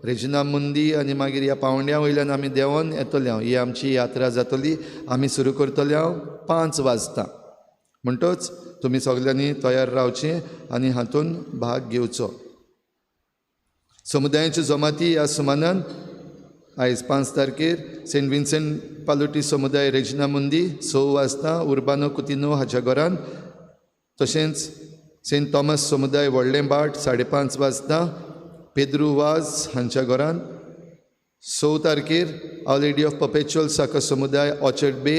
रेजिना मुंदी आनी मागीर ह्या पावंड्या वयल्यान आमी देंवोन येतले. ही आमची यात्रा जातली. आमी सुरू करतले 5 वाजता. म्हणटच तुमी सगल्यांनी तयार रावचें आनी हातून भाग घेवचो. समुदायाच्यो जमाती ह्या सुमानान आयज 5 तारखेर सेंट विन्सेंट पालोटी समुदाय रेजिना मुंदी 6 वाजता उर्बानो कुतिनो हाच्या घरान, तशेंच सेंट थॉमस समुदाय व्हडलें भाट 5:30 वाजता पेद्रू वाज हांच्या घरान, 6 तारखेर our lady of perpetual साकर समुदाय ऑर्चर्ड बे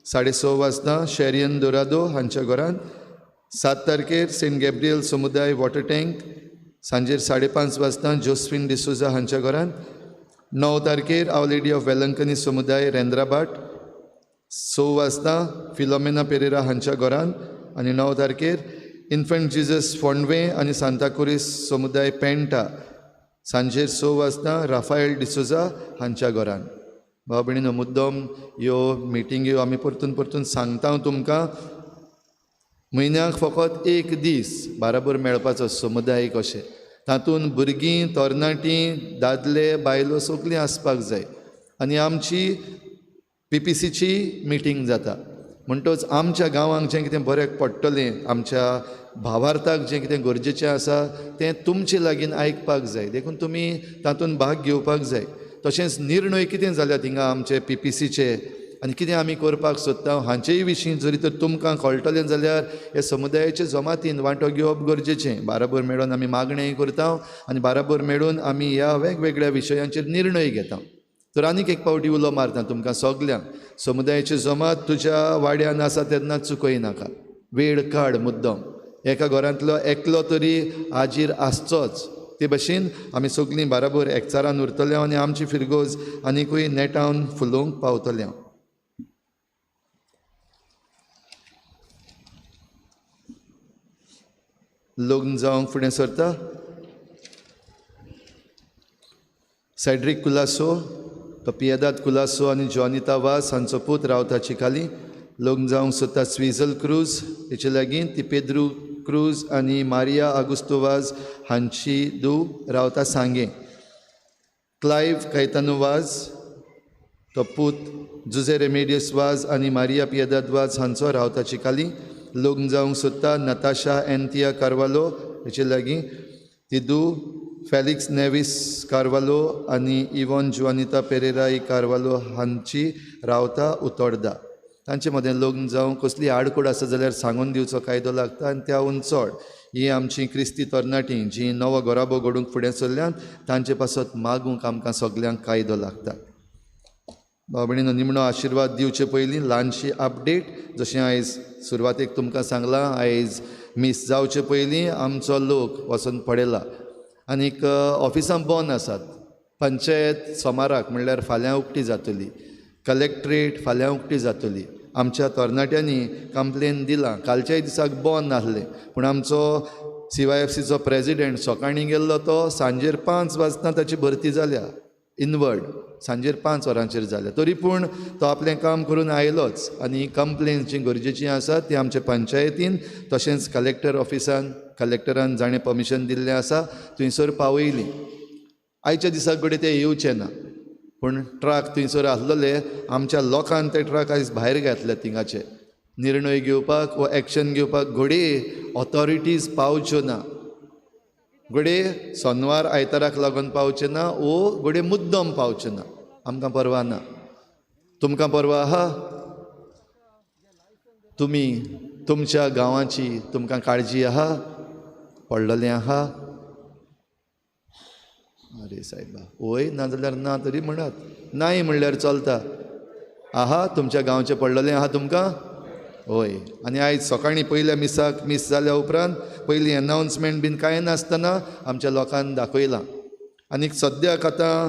6:30 वाजता शेरियन दोरादो हांच्या घरान, 7 तारखेर सेंट गॅब्रियल समुदाय वॉटर टँक सांजेर 5:30 वाजता जोस्फिन डिसोजा हांच्या घरान, 9 तारखेर our lady of Velankanni समुदाय रेंद्राभाट 6 वाजता फिलोमेना पेरेरा हांच्या घरान आनी 9 तारखेर इन्फंट जिजस फोंडवे आनी सांताकुरीस समुदाय पेंटा सांजेर 6 वाजता राफायल डिसोजा हांच्या घरान. भाव भयणीनो, मुद्दम ह्यो मिटिंग्यो आमी परतून परतून सांगता तुमकां. म्हयन्याक फकत एक दीस बाराबर मेळपाचो समुदायीक अशें, तातूंत भुरगीं, तरणाटीं, दादले, बायलो सगलीं आसपाक जाय. आनी आमची पीपीसीची मिटींग जाता म्हणटच आमच्या गांवांक जें कितें बऱ्याक पडटलें, आमच्या भावार्थाक जें कितें गरजेचें आसा तें तुमचे लागीं आयकपाक जाय, देखून तुमी तातूंत भाग घेवपाक जाय. तशेंच निर्णय कितें जाल्यात हिंगा आमचे पीपीसीचे आनी कितें आमी करपाक सोदता हांचेय विशीं जरी तर तुमकां कळटलें जाल्यार ह्या समुदायाचे जमातीन वांटो घेवप गरजेचें. बाराबर मेळून आमी मागणेय करता आनी बाराबर मेळून आमी ह्या वेगवेगळ्या विशयांचेर निर्णय घेता. तर आनीक एक पावटी उलो मारता तुमकां सगल्यांक, समुदायाची जमात तुज्या वाड्यान आसा तेन्ना चुकय नाका, वेळ काड मुद्दम. एका घरांतलो एकलो तरी हाजीर आसचोच. ते भशेन आमी सगलीं बाराबर एकचारान उरतले आनी आमची फिरगोज आनिकूय नेटान फुलोवंक पावतले. लग्न जावंक फुडें सरता सॅड्रीक कुलासो, तो पियेदाद कुलासो आनी जॉनिता वास हांचो पूत रावता चिकाली. लग्न जावंक सोदता स्विजल क्रूज, हेचे लागीं ती पेद्रू क्रूज आनी मारिया आगुस्तो वाज हांची धूव रावता सांगें. क्लायव्ह कैतानो वाज, तो पूत जुझे रेमेडियस वाज आनी मारिया पियेदाद वाज हांचो रावता चिकाली. लग्न जावंक सोदता नताशा एन्थिया कार्वालो, हेचे लागीं ती धूव फेलिक्स नेवीस कार्वालो आनी इवॉन जुआनिता पेरेरा कार्वालो हांची रावता उतोर्दा. तांचे मदें लग्न जावंक कसली आडखळ आसा जाल्यार सांगून दिवचो कायदो लागता आनी त्याहून चड ही आमची क्रिस्ती तरणाटीं जीं नवो घराबो घडूंक फुडें सरल्यात तांचे पासत मागूंक आमकां सगल्यांक कायदो लागता. भाव भयणीनो, निमणो आशिर्वाद दिवचे पयलीं ल्हानशी अपडेट. जशें आयज सुरवातेक तुमकां सांगलां, आयज मीस जावचे पयलीं आमचो लोक वचून पळयला आनीक ऑफिसां बंद आसात. पंचायत सोमाराक म्हणल्यार फाल्यां उक्ती जातली, कलेक्ट्रेट फाल्यां उक्ती जातली. आमच्या तरणाट्यांनी कंप्लेन दिलां, कालच्याय दिसाक बंद नासलें, पूण आमचो CYFCचो प्रेजिडेंट सकाळीं गेल्लो तो सांजेर 5 वाजता ताची भरती जाल्या, इनवर्ड सांजेर 5 वरांचेर जाल्या, तरी पूण तो आपलें काम करून आयलोच. आनी कंप्लेन जी गरजेची आसा ती आमच्या पंचायतीन तशेंच कलेक्टर ऑफिसान, कलेक्टरान जाणें परमिशन दिल्लें आसा थंयसर पावयली. आयच्या दिसाक घडये ते येवचे ना, पूण ट्रक थंयसर आसलेले आमच्या लोकान ते ट्रक आयज भायर घातले. थिंगाचे निर्णय घेवपाक वा एक्शन घेवपाक घडये ऑथॉरिटीज पावच्यो ना, घडये सोनवार आयताराक लागून पावचे ना वो घडये मुद्दम पावचे ना. आमकां परवा ना, तुमकां परवा आहा? तुमी तुमच्या गांवाची तुमकां काळजी आहा, पडलेलें आहा? अरे सायबा, वय ना जाल्यार ना तरी म्हणात, नाय म्हणल्यार चलता. आहा तुमच्या गांवचें पडलेलें आहा तुमकां? हय. आनी आयज सकाळीं पयल्या मिसाक मीस जाल्या उपरांत पयलीं एनावन्समेंट बीन कांय नासतना आमच्या लोकांक दाखयलां. आनी सद्याक आतां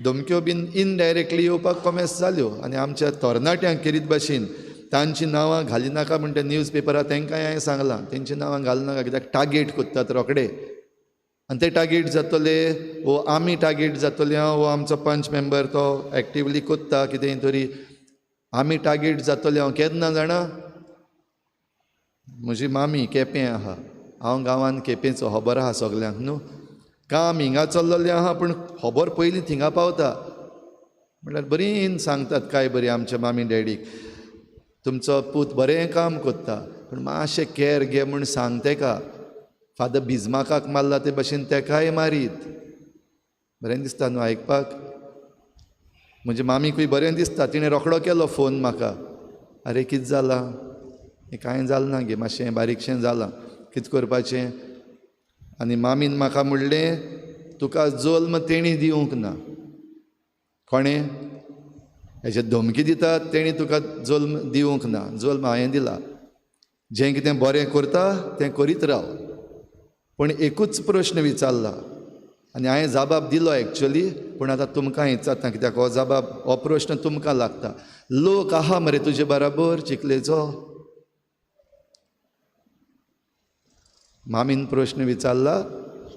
धमक्यो बीन इनडायरेक्टली येवपाक कोमेस जाल्यो आनी आमच्या तरणाट्यांक केरीत भाशेन तांचीं नांवां घालिनाका म्हणटा न्यूज पेपरार, तांकांय हांवें सांगलां तेंचीं नांवां घालनाका, कित्याक टार्गेट करतात रोखडे. आनी ते टार्गेट जातले वो आमी टार्गेट जातले वो आमचो पंच मेंबर तो एक्टिवली कोत्ता कितें तरी, आमी टार्गेट जातले. हांव केन्ना जाणा, म्हजी मामी केपें आहा, हांव गांवांत केपेंचो, खबर आहा सगल्यांक न्हू. काम हिंगा चल्लेलें आहा पूण खबर पयलीं थिंगा पावता म्हणल्यार बरीं सांगतात काय बरी आमच्या मामी डॅडीक, तुमचो पूत बरें काम कोत्ता पूण मातशें कॅर घे म्हूण सांग तेका. फादर बिजमाकाक मारला ते भशेन तेकाय मारीत. बरें दिसता न्हू आयकपाक? म्हजे मामीकूय बरें दिसता, तिणें रोखडो केलो फोन म्हाका, अरे कितें जालां? कांय जालें ना गे, मातशें बारीकशें जालां, कितें करपाचें? आनी मामीन म्हाका म्हणलें, तुका जल्म तेणी दिवंक ना, कोणें हेजे धमकी दितात तेणी तुका जल्म दिवंक ना, जल्म हांवें दिला, जें कितें बरें करता तें करीत राव. पूण एकूच प्रश्न विचारला आनी हांवें जबाब दिलो एक्चुअली, पूण आतां तुमकां विचारता कित्याक हो जबाब, हो प्रश्न तुमकां लागता. लोक आहा मरे तुजे बराबर चिखलेचो? मामीन प्रश्न विचारला,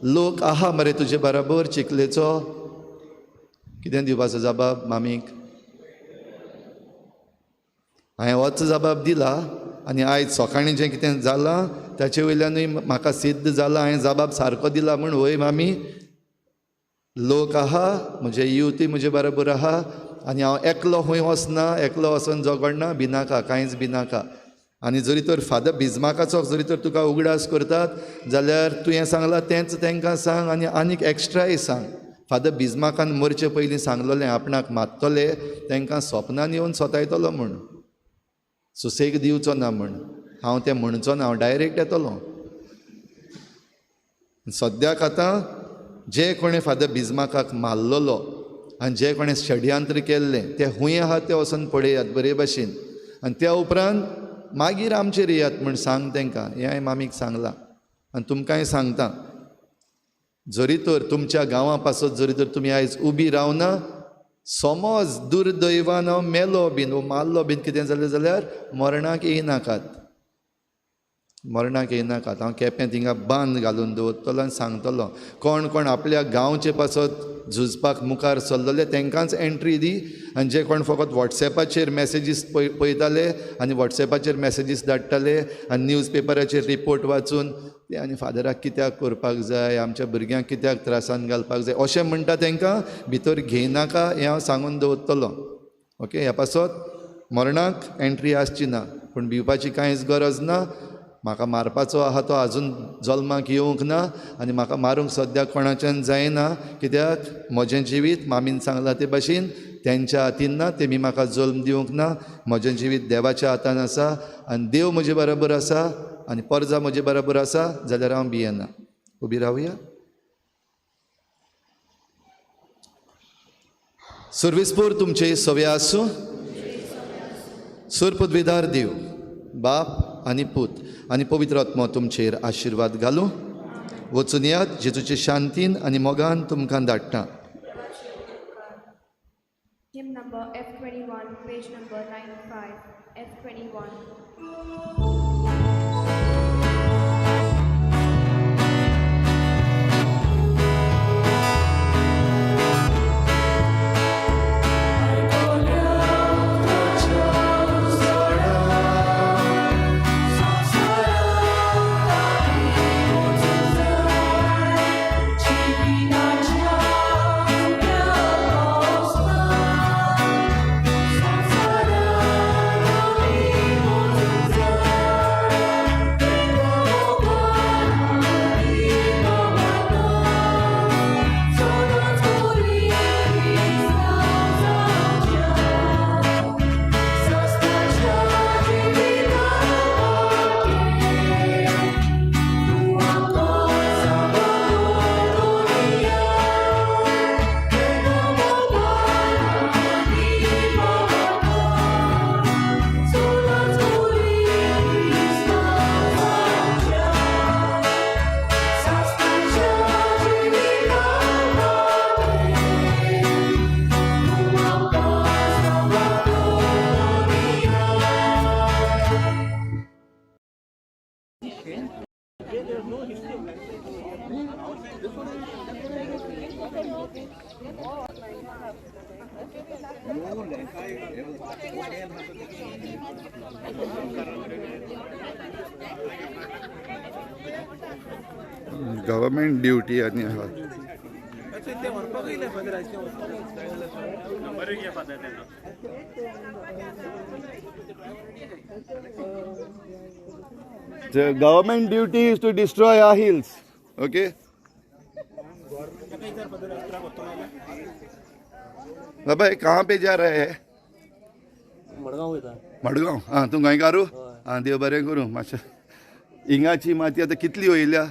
लोक आहा मरे तुजे बराबर चिखलेचो? कितें दिवपाचो जबाब मामीक? हांवें होच जबाब दिला आनी आयज सकाळीं जें कितें जालां ताचे वयल्यानूय म्हाका सिद्ध जालां हांवें जबाब सारको दिला म्हूण. वय मामी, लोक आहा, म्हजे युवती म्हजे बरोबर आहा आनी हांव एकलो खंय वचना, एकलो वचोन झगडना, भिनाका, कांयच भिनाका. आनी जरी तर फादर बिजमाकाचो जरी तर तुका उगडास करतात जाल्यार तुवें सांगलां तेंच तांकां सांग आनी आनीक एक्स्ट्राय सांग. फादर बिजमाकान मरचे पयलीं सांगलोलें आपणाक मारतले तांकां सपनान येवन सोतायतलो म्हूण, सुसेग दिवचो ना म्हूण. हांव तें म्हणचो ना, हांव डायरेक्ट येतलो. सद्याक आतां जे कोणें फादर बिजमाकाक मारलेलो आनी जे कोणें षडयंत्र केल्लें ते खूंय आहा ते वचोन पळयात बरे भाशेन आनी त्या उपरांत मागीर आमचेर येयात म्हूण सांग तांकां. हें हांवें मामीक सांगलां आनी तुमकांय सांगता, जरी तर तुमच्या गांवां पासत जरी तर तुमी आयज उबी रावना, समज दुर्दैवान हांव मेलो बीन वो मारलो बीन कितें जालें जाल्यार मरणाक येयनाकात, मरणाक येयनाकात. हांव केपें थिंगा बांद घालून दवरतलो आनी सांगतलो कोण कोण आपल्या गांवचे पासत झुजपाक मुखार सरलेले तांकांच एंट्री दी आनी जे कोण फकत वॉट्सॅपाचेर मॅसेजीस पळयताले आनी वॉट्सॅपाचेर मॅसेजीस धाडटाले आनी न्यूज पेपराचेर रिपोर्ट वाचून ते आनी फादराक कित्याक करपाक जाय, आमच्या भुरग्यांक कित्याक त्रासान घालपाक जाय अशें म्हणटा तांकां भितर घेयनाका हें हांव सांगून दवरतलो. ओके, ह्या पासत मरणाक एंट्री आसची ना, पूण भिवपाची कांयच गरज ना. म्हाका मारपाचो आहा तो आजून जल्माक येवंक ना आनी म्हाका मारूंक सद्याक कोणाच्यान जायना, कित्याक म्हजें जिवीत मामीन सांगलां ते भाशेन तेंच्या हातीन ना, तेमी म्हाका जल्म दिवंक ना. म्हजें जिवीत देवाच्या हातान आसा आनी देव म्हजे बरोबर आसा आनी परजा म्हजे बरोबर आसा जाल्यार हांव भियेना. उबी रावया. सर्वेस्पोर तुमचे सवे आसूं. सुर पदवीदार देव बाप आनी पूत आनी पवित्र आत्मो तुमचेर आशिर्वाद घालूं. वचून यात, जेजूचे शांतीन आनी मोगान तुमकां धाडटा. Hymn number F21, page number 95, F21. Government duty आनी आहा. The government duty is to destroy our hills. Okay? बाबा कहाँ पे जा रहे हैं? मडगांव. मडगांव. हाँ, तूं गोंयकारू? हाँ, देव बरें करूं. मातशें हिंगाची माती आतां कितली वयल्या?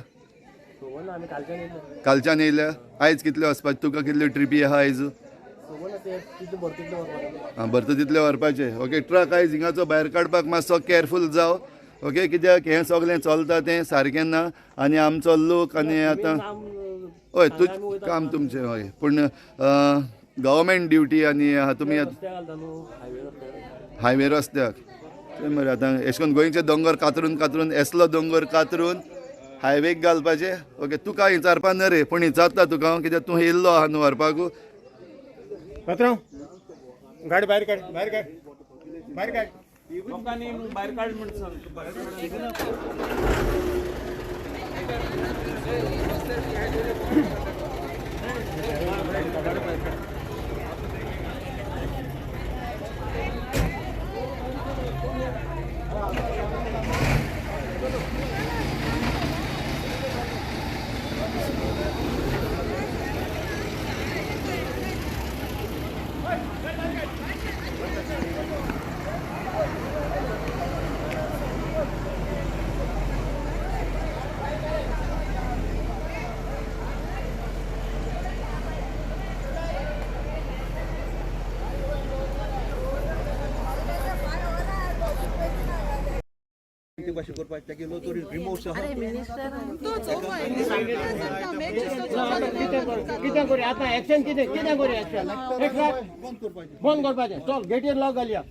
कालच्यान येयल्या. आयज कितले वचपाचे? तुका कितल्यो ट्रिपी आहा आयज? आं, भरता तितले व्हरपाचे. ओके, ट्रक आयज हिंगाचो भायर काडपाक मातसो केअरफूल जाव. ओके, कित्याक हें सगळें चलता तें सारकें ना आनी आमचो लोक आनी आतां हय तूं काम तुमचें हय, पूण गव्हर्मेंट ड्युटी आनी तुमी हायवे रस्त्याक तें मरे आतां एशें करून गोंयचे दोंगर कातरून कातरून एसलो दोंगर कातरून हायवेक घालपाचें. ओके, तुका विचारपा न्हय रे, पूण विचारता तुका हांव कित्याक तूं येयल्लो आहा न्हू व्हरपाक. पात्रांव, गाडी भायर काड, भायर काड, भायर काड. लोकांनी भायर काड म्हण सांग. कितें करूया आतां एक्शन? कितें कितें करूया एक्शन? बंद करपाचें. चल, गेटीर लॉक घालया.